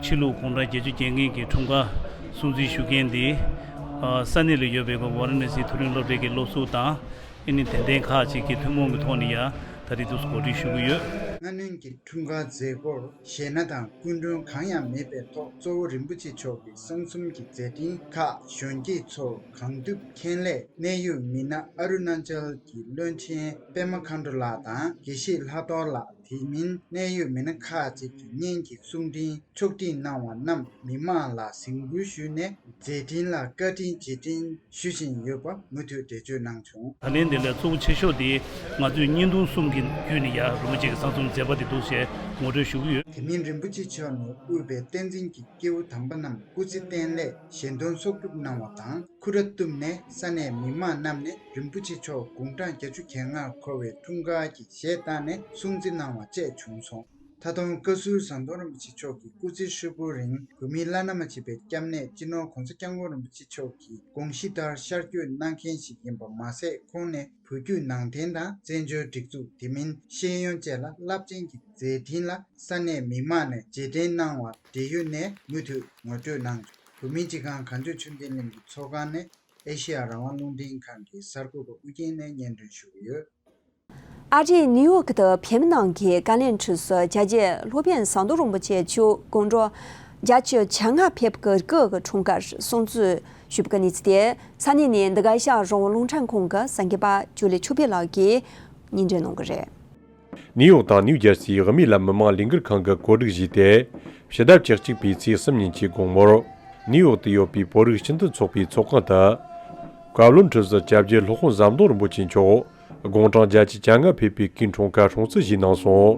ཕྱི་ལུགས་དགུང་གྲངས་བརྒྱད་ཅུ་གྱ་ལྔའི་གི་འཁྲུངས་སྐར་སྲུང་བརྩི་ཞུ་མཁན་འདི། ཨ། ས་གནས་ལ་ཡོད་པའི་ཝཱ་ར་ཎ་སི་མཐོ་རིམ་སློབ་གྲྭའི་གི་སློབ་ཟུར་དང་། ཨེ་ནི་དད་ལྡན་ཁག་ཅིག་གིས་ཐུན་མོང་གི་ཐོག་ནས་ཡང་ད་རེས་འདུག་སེ་གོ་སྒྲིག་ཞུ་གི་ཡོད། སྔ་སྣུར་གྱི་འཁྲུངས་སྐར་མཛད་སྒོར་གཞས་སྣ་དང་སྐུ་མགྲོན་གང་ཡང་མེད་པའི་ཐོག་གཙོ་བོ་རིན་པོ་ཆེ་མཆོག་གི་གསང་གསུམ་གྱི་མཛད་འཕྲིན་ཁག་གཞོན་སྐྱེས་ཚོར་གང་ཐུབ་མཁྱེན་སླད། གནད་ཡོད་མི་སྣ་ཨ་རུ་ན་ཅལ་གྱི་བློན་ཆེན་པདྨ་མཁའ་འགྲོ་ལགས་དང་དགེ་བཤེས་ལྷག་རྡོར་ལགས། དེ་མིན་གནད་ཡོད་མི་སྣ་ཁག་ཅིག་གིས་སྙན་གྱི་གསུང་འཕྲིན་ཕྱོགས་སྒྲིག་གནང་བ་རྣམས་མི་མང་ལ་གཟིགས་འབུལ་ཞུས་ནས། མཛད་འཕྲིན་ལ་བཀའ་དྲིན་རྗེས་དྲན་ཞུ་བཞིན་ཡོད་པ་མུ་མཐུད་འགྲེལ་བརྗོད་གནང་བྱུང་། ད་ལན་འདི་ལས་གཙོ་བོ་ཆེ་ཤོས་དེ་ང་ཚོས་བརྙན་ཐུང་གསུམ་གྱི་བརྒྱུད་ནས་ཡང་རིན་པོ་ཆེ་གི་གསང་གསུམ་མཛད་པ་དེ་འདུག་ཞེས་ངོ་སྤྲོད་ཞུ་གི་ཡོད། དེ་མིན་རིན་པོ་ཆེ་མཆོག་ནས་དབུས་པའི་བསྟན་འཛིན་གྱི་སྐྱེས་བུ་དམ་པ་རྣམས་སྐུ་ཚེ་བརྟན་སླད་ཞལ་འདོན་གསོག་སྒྲུབ་གནང་བ་དང་། ཁུ་ར་གཏུམ་ནས་ས་གནས་མི་མང་རྣམས་ནས་རིན་པོ་ཆེ་མཆོག་དགུང་གྲངས་བརྒྱད་ཅུ་གྱ་ལྔར་འཁོར་བའི་འཁྲུངས་སྐར་གྱི་གཞས་བཏང་ནས་སྲུང་བརྩི་གནང་བ་བཅས་བྱུང་སོང་། ད་དུང་བཀའ་ཟུར་ཟམ་གདོང་རིན་པོ་ཆེ་མཆོག་གི་སྐུ་ཚེ་ཧྲིལ་པོའི་རིང་བོད་མིའི་བླ་ན་མ་མཆིས་པའི་སྐྱབས་གནས་སྤྱི་ནོར་༸གོང་ས་༸སྐྱབས་མགོན་རིན་པོ་ཆེ་མཆོག་གི་དགོངས་གཞི་ལྟར་ཤར་བསྐྱོད་གནང་མཁན་ཞིག་ཡིན་པ་མ་ཟད། ཁོང་ནས་བོད་བརྒྱུད་ནང་བསྟན་དང་བཙན་བྱོལ་སྒྲིག་འཛུགས། དེ་མིན་ཤེས་ཡོན་བཅས་ལ་རླབས་ཆེན་གྱི་མཛད་འཕྲིན་ལ་ས་གནས་མི་མང་ནས་རྗེས་དྲན་གནང་བ་འབྲེལ་ཡོད་ནས་མུ་མཐུད་ངོ་སྤྲོད་གནང་། བོད་མིའི་སྤྱི་ཁང་གངས་ལྗོངས་ཆོས་ལྡན་གླིང་གི་ཚོགས་ཁང་ནས་ཨེ་ཤེ་ཡ་རང་དབང་རླུང་འཕྲིན་ཁང་གི་གསར་འགོད་པ་ཨུ་རྒྱན་ནས་སྙན་སྒྲོན་ཞུ་གི་ཡོད། ཨ་རིའི་ནིའུ་ཡོག་ཏུ་བོད་མི་རྣམས་ཀྱིས་ཀ་ལན་ཁྲི་སུ་སྐྱབས་རྗེ་སློབ་དཔོན་ཟམ་གདོང་རིན་པོ་ཆེ་མཆོག་དགུང་གྲངས་བརྒྱད་ཅུ་གྱ་ལྔ་ཕེབས་པའི་སྐུ་གི་འཁྲུངས་སྐར་སྲུང་བརྩི་ཞུ་བའི་གནས་ཚུལ་དེ་ས་གནས་ནས་འདི་ག་ཨེ་ཤ་ཡ་རང་དབང་རླུང་འཕྲིན་ཁང་གི་གསར་འགོད་པ་ཇོ་ལེ་ཆོས་འཕེལ་ལགས་ཀྱིས་སྙན་སྒྲོན་གནང་གི་རེད། ནིའུ་ཡོག་དང་ནིའུ་ཇར་སིའི་དབུ་མའི་ལམ་མི་མང་ལས་འགུལ་ཁང་གིས་གོ་སྒྲིག་བྱས་ཏེ། ཕྱི་ཟླ་བཅུ་གཅིག་པའི་ཚེས་གསུམ་ཉིན་གྱི་དགོང་མོར། ནིའུ་ཡོག་ཏུ་ཡོད་པའི་བོད་རིགས་སྤྱི་མཐུན་ཚོགས་པའི་ཚོགས་ཁང་དུ། བཀའ་བློན་ཁྲི་ཟུར་སྐྱབས་རྗེ་སློབ་དཔོན་ཟམ་གདོང་རིན་པོ་ཆེ་མཆོག་དགུང་གྲངས་བརྒྱད་ཅུ་གྱ་ལྔ་ཕེབས་པའི་སྐུའི་འཁྲུངས་སྐར་སྲུང་བརྩི་ཞུས་གནང་སོང་།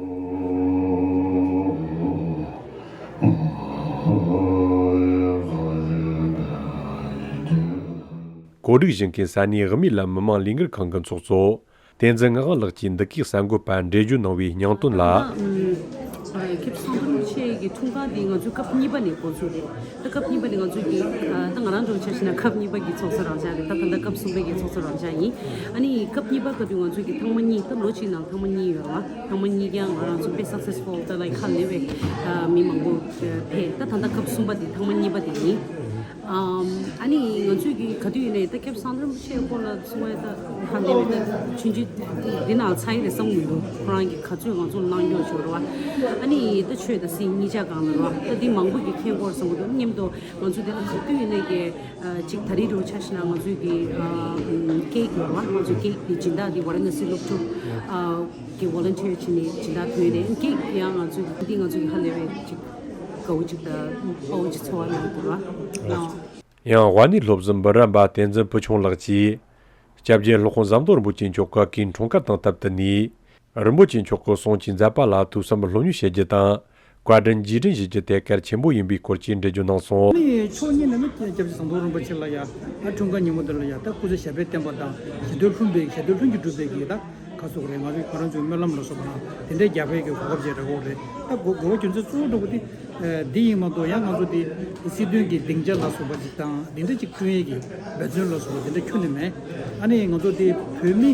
གོ་སྒྲིག་ཞུ་མཁན་ས་གནས་དབུ་མའི་ལམ་མི་མང་ལས་འགུལ་ཁང་གི་ཚོགས་གཙོ། བསྟན་འཛིན་ངག་དབང་ལགས་ཀྱིས་འདི་གའི་གསར་འགོད་པར་འགྲེལ་བརྗོད་གནང་བའི་སྙིང་དོན་ལ། ཨ། ཨ། སྐྱབས་རྗེ་ཟམ་གདོང་རིན་པོ་ཆེ་གི་འཁྲུངས་སྐར་འདི་ང་ཚོའི་སྐབས་གཉིས་པ་ནས་འགོ་ཚུགས་རེད། ད་སྐབས་གཉིས་པ་ནས་ང་ཚོའི་གི། ཨ། ད་ང་རང་ཚོ་ཆ་བཞག་ན་སྐབས་གཉིས་པ་གི་ཚོགས་གཙོ་རང་འཇགས་རེད། ད་ད་ལྟ་སྐབས་གསུམ་པའི་གི་ཚོགས་གཙོ་རང་འཇགས་ཡིན། ཨ་ནི་སྐབས་གཉིས་པ་སྐབས་དུས་ང་ཚོའི་གི་ཐེངས་མ་གཉིས། ད་ལོ་གཅིག་ནང་ཐེངས་མ་གཉིས་ཡོད་རེད་བ། ཐེངས་མ་གཉིས་ཀྱང་ང་རང་ཚོ་དཔེ་སག་སེ་སི་ཕུལ། ད་ལའིཀ་ཧ་ལས་པའི། ཨ། མི་མང་པོ་ཕེབས། ད་ད་ལྟ་སྐབས་གསུམ་པ་འདི་ཐེངས་མ་གཉིས་པ་འདི་ཡིན། ཨམ། ཨ་ནི་ང་ཚོས་ཀྱི་ག་དུས་ཡིན་ནའི་ད་སྐྱབས་སངས་རིན་པོ་ཆེའི་སྐོར་ལ་གསུང་བའི་ད་ཧ་ལས་པའི་ད་ཆུང་ཆུང་འདི་ནང་ཚ་ཡི་རེད་བསམ་གྱི་མི་འདུག་ཁོ་རང་གིས་ག་ཚོད་ང་ཚོ་ལ་གནང་རྒྱུ་ཞོར་བ། ཨ་ནི་ད་ཆོས་དང་སྲིད་གཉིས་ཆ་སྒང་ལ་རོ། ད་འདི་མང་པོ་གི་མཁྱེན་སྐོར་བསམ་གྱི་འདུག་མཉམ་དུ་ང་ཚོ་དེ་ལ་ག་དུས་ཡིན་ནའི་གི་ཅིག་ད་རེས་འགྲོ་ཆ་ཤི་ན་ང་ཚོས་ཀྱི་ཀེག་ཡོད་རོ། ང་ཚོ་ཀེག་གི་སྦྱིན་བདག་འདི་ཝ་ར་ཎ་སི་སློབ་ཕྲུག་གི་ཝོ་ལན་ཊི་ཡར་བྱས་ནས་སྦྱིན་བདག་ཐོན་རེད། ཀེག་ཡང་ང་ཚོས་འདི་ང་ཚོ་གི་ཧ་ལས་པའི་ཅིག་དགའ་བོ་ཅིག་དང་དཔའ་བོ་ཅིག་ཚོར་བ་ཡོང་གི་འདུག་ར། ཡང་ཝཱ་ཎི་སློབ་གཟིགས་འབུམ་རམས་པ་བསྟན་འཛིན་བུ་ཆུང་ལགས་ཀྱིས། སྐྱབས་རྗེ་སློབ་དཔོན་ཟམ་གདོང་རིན་པོ་ཆེ་མཆོག་གི་སྐུའི་འཁྲུངས་སྐར་དང་སྟབས་བསྟུན་ནས། རིན་པོ་ཆེ་མཆོག་གི་གསུང་ཆོས་མཛད་པ་ལ་ཐོས་བསམ་སློབ་གཉེར་བྱེད་རྒྱུ་དང་། བཀའ་དྲིན་རྗེས་དྲན་བྱེད་རྒྱུ་དེ་གལ་ཆེན་པོ་ཡིན་པའི་སྐོར་གྱི་འགྲེལ་བརྗོད་གནང་སོང་། ནི་ཕྱོགས་གཉིས་ནས་ནི་སྐྱབས་རྗེ་ཟམ་གདོང་རིན་པོ་ཆེ་ལ་ཡ་ད་འཁྲུངས་སྐར་ཉིན་མོ་འདི་ལ་ཡ་ད་སྐུ་ཚེ་ཞབས་པད་བརྟན་པ་དང་ཞི་དུལ་ལྷུན་པའི་ཞི་དུལ་ལྷུན་གྱིས་གྲུབ་པའི་གི་ད་ག་སོགས་རེད། ང་ཚོས་ཁོ་རང་ཚོའི་སྨོན་ལམ་ལ་སོགས་པ་དང་དེ་འདྲའི་རྒྱབ་ཕན་གྱི་གོ་སྐབས་ཅིག་རག་གི་རེད། ད་དགོས་དགོས་པ་རྒྱུ་མཚན་གཙོ་བོ་འགྲོ་གི་དེ། འདི་ཡིན་མ་གཏོགས་ཡང་ང་ཚོ་འདི་སྲིད་དོན་གྱི་སྡིངས་ཆ་ལ་སོགས་པ་ཅིག་དང་འདི་འདྲ་ཅིག་བསྐྲུན་ཡས་ཀྱི་འབད་བརྩོན་ལ་སོགས་པ་འདི་འདྲ་ཁྱོན་ནས་མེད། ཨ་ནི་ང་ཚོ་འདི་བོད་མི་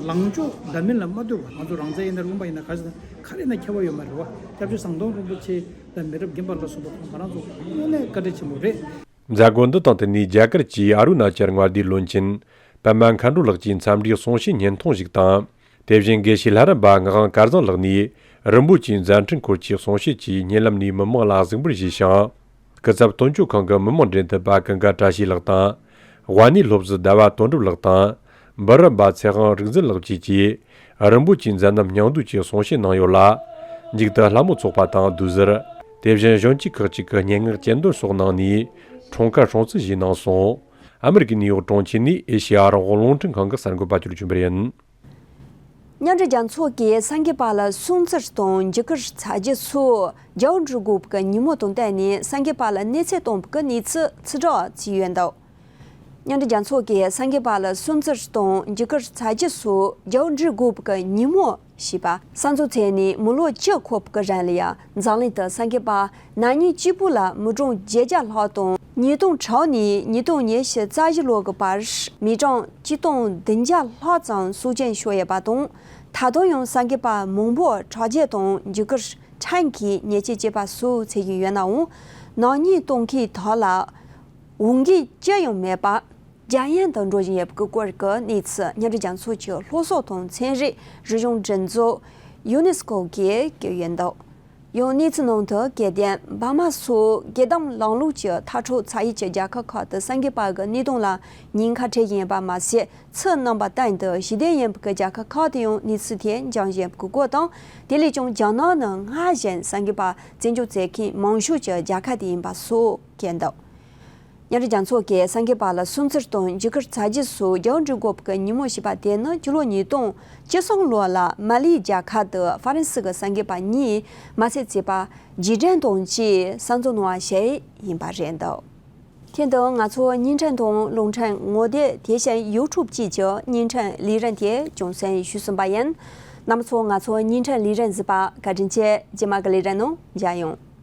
ལངས་ཕྱོགས་འདྲ་མིན་ལ་མ་ལྟོས་པར་ང་ཚོ་རང་བཙན་ཡིན་ན་ལུང་པ་ཡིན་ན་ག་ཚོད་ག་རེ་ན་ཁྱད་པར་ཡོད་མ་རེད་བ། སྐྱབས་རྗེ་ཟམ་གདོང་རིན་པོ་ཆེ་དང་མི་རབས་རྒན་པ་ལ་སོགས་པ་ཁོང་ང་རང་ཚོ་དངོས་གནས་བཀའ་དྲིན་ཆེན་པོ་རེད། མཛད་སྒོ་འདི་དང་བསྟུན་ནས་རྒྱ་གར་གྱི་ཨ་རུ་ན་ཅལ་མངའ་སྡེའི་བློན་ཆེན་པདྨ་མཁའ་འགྲོ་ལགས་ཀྱིས་འཚམས་འདྲིའི་གསུང་བཤད་བརྙན་ཐུང་ཞིག་དང་། དེ་བཞིན་དགེ་བཤེས་ལྷ་རམས་པ་ངག་དབང་སྐལ་བཟང་ལགས་ནས་རིན་པོ་ཆེའི་མཛད་འཕྲིན་སྐོར་གྱི་གསུང་བཤད་ཀྱིས་བརྙན་ལམ་ནས་མི་མང་ལ་གཟིགས་འབུལ་ཞུས་ཤིང་། སྐུ་ཚབ་དོན་གཅོད་ཁང་གི་མི་མང་འབྲེལ་མཐུད་པ་ཀུན་དགའ་བཀྲ་ཤིས་ལགས་དང་། ཝཱ་ཎི་སློབ་གཟིགས་ཟླ་བ་དོན་གྲུབ་ལགས་དང་། འབུམ་རམས་པ་ཚེ་དབང་རིག་འཛིན་ལགས་བཅས་ཀྱིས་རིན་པོ་ཆེའི་མཛད་རྣམ་སྙིང་བསྡུས་ཀྱི་གསུང་བཤད་གནང་ཡོད་ལ། མཇུག་ཏུ་ལྷ་མོ་ཚོགས་པ་དང་བསྡུས་གཟིར། དེ་བཞིན་གཞོན་སྐྱེས་ཁག་ཅིག་གིས་སྙན་ངག་སྤྱན་འདོན་སོགས་གནང་ནས་འཁྲུངས་སྐར་སྲུང་བརྩི་ཞུས་གནང་སོང་། ཨ་མི་རི་ཀའི་ནིའུ་ཡོག་གྲོང་ཁྱེར་ནས་ཨེ་ཤེ་ཡ་རང་དབང་རླུང་འཕྲིན་ཁང་གི་གསར་འགོད་པ་ཅིར་ཆུན་པ་ཡིན། མཉམ་འབྲེལ་རྒྱལ་ཚོགས་ཀྱིས་སངས་རྒྱས་པ་ལ་སྲུང་བརྩི་དང་བརྒྱུད་སྐུར་བྱ་རྒྱུ་སོགས་རྒྱལ་བ་འབྲུག་དགུ་པའི་ཉིན་མོ་དང་བསྟུན་ནས་སངས་རྒྱས་པ་ལ་གནས་ཚུལ་སྟོན་པའི་གནས་ཚུལ་ཕྱིར་བསྒྲགས་བྱས་ཡོད་འདུག་མཉམ་འབྲེལ་རྒྱལ་ཚོགས་ཀྱིས་སངས་རྒྱས་པ་ལ་སྲུང་བརྩི་དང་བརྒྱུད་སྐུར་བྱ་རྒྱུ་སོགས་རྒྱལ་བ་འབྲུག་དགུ་པའི་ཉིན་མོ་ཞེས་པ་གསར་འཛུགས་མཛད་ནས་མི་ལོ་བཅུ་འཁོར་བའི་རིང་ལ་ཡང་འཛམ་གླིང་དུ་སངས་རྒྱས་པ་ན་ནིང་གཅིག་པུ་ལ་མི་གྲངས་བརྒྱད་བརྒྱ་ལྷག་དང་། ཉིས་སྟོང་དྲུག་ནས་ཉིས་སྟོང་ཉི་ཤུ་རྩ་བཞི་ལོ་གི་བར་མི་གྲངས་གཅིག་སྟོང་བདུན་བརྒྱ་ལྷག་ཙམ་སྲོག་སྐྱོན་ཤོར་ཡོད་པ་དང་། ད་དུང་ཡང་སངས་རྒྱས་པ་མང་པོ་ཁྲག་རྒྱུད་དང་བརྒྱུད་སྐུར་ཕྲན་གྱིས་ཉེས་ཆད་བཅད་པ་སོགས་བྱས་ཡོད་ནའང་། ནག་ཉེས་གཏོང་མཁན་དག་ལ་འོས་འགན་ཅི་ཡང་མེད་པ། རྒྱ་ཡན་དུ་འགྲོ་བཞིན་ཡོད་པའི་སྐོར་གྱི་གནས་ཚུལ་མཉམ་འབྲེལ་རྒྱལ་ཚོགས་ཀྱི་སློབ་གསོ་དང་ཚན་རིག་རིག་གཞུང་སྒྲིག་འཛུགས་ཡུ་ནེ་སི་ཀོ་གིས་བཀོད་ཡོད་འདུག་ཡང་གནས་ཚུལ་ནང་དུ་སྐད་ལྡན་འབར་མ་སོགས་དགེ་འདུན་ལམ་ལུགས་ཀྱི་མཐར་གྲོལ་ཚར་ཡས་ཀྱི་རྒྱལ་ཁབ་ཁག་ཏུ་སངས་རྒྱས་པ་གི་གནས་སྟངས་ལ་ཉེན་ཁ་འཕྲད་བཞིན་ཡོད་པ་མ་ཟད། ཚུར་རྣམ་པ་གཏན་དུ་ཞི་བདེ་ཡིན་པའི་རྒྱལ་ཁབ་ཁག་ཏུ་ཡང་གནས་ཚུལ་དེ་འབྱུང་བཞིན་པའི་སྐོར་དང་། དེ་ལས་ཀྱང་རྒྱ་ནག་ནི་སྔར་བཞིན་སངས་རྒྱས་པ་བཙན་སྐྱོབ་མཛད་མཁན་མང་ཤོས་ཀྱི་རྒྱལ་ཁབ་དེ་ཡིན་པ་སོགས་བཀོད་འདུག་མཉམ་འབྲེལ་རྒྱལ་ཚོགས་ཀྱིས་སངས་རྒྱས་པ་ལ་སྲུང་བརྩི་དང་བརྒྱུད་སྐུར་བྱ་རྒྱུ་སོགས་རྒྱལ་བ་འབྲུག་དགུ་པའི་ཉིན་མོ་ཞེས་པ་དེ་ནི་སྤྱི་ལོ་ཉིས་སྟོང་བཅུ་གསུམ་ལོ་ལ་མ་ལི་རྒྱལ་ཁབ་ཏུ་ཧྥ་རན་སི་གི་སངས་རྒྱས་པ་གཉིས་མ་ཚད་བརྩིས་པ་རྗེས་དྲན་དང་བཅས་གསར་འཛུགས་གནང་བ་ཞིག་ཡིན་པ་རེད་འདུག་དེ་དང་ང་ཚོ་བརྙན་འཕྲིན་དང་རླུང་འཕྲིན་ངོ་དེབ་དེ་བཞིན་ཡུ་ཊུབ་བཅས་ཀྱི་བརྙན་འཕྲིན་ལས་རིམ་དེ་རྒྱང་སྲིང་ཞུས་ཟིན་པ་ཡིན། རྣམ་པ་ཚོ་ང་ཚོ་བརྙན་འཕྲིན་ལས་རིམ་གཟིགས་པ་བཀའ་དྲིན་ཆེ། རྗེས་མ་གི་ལས་རིམ་ནང་མཇལ་ཡོང་།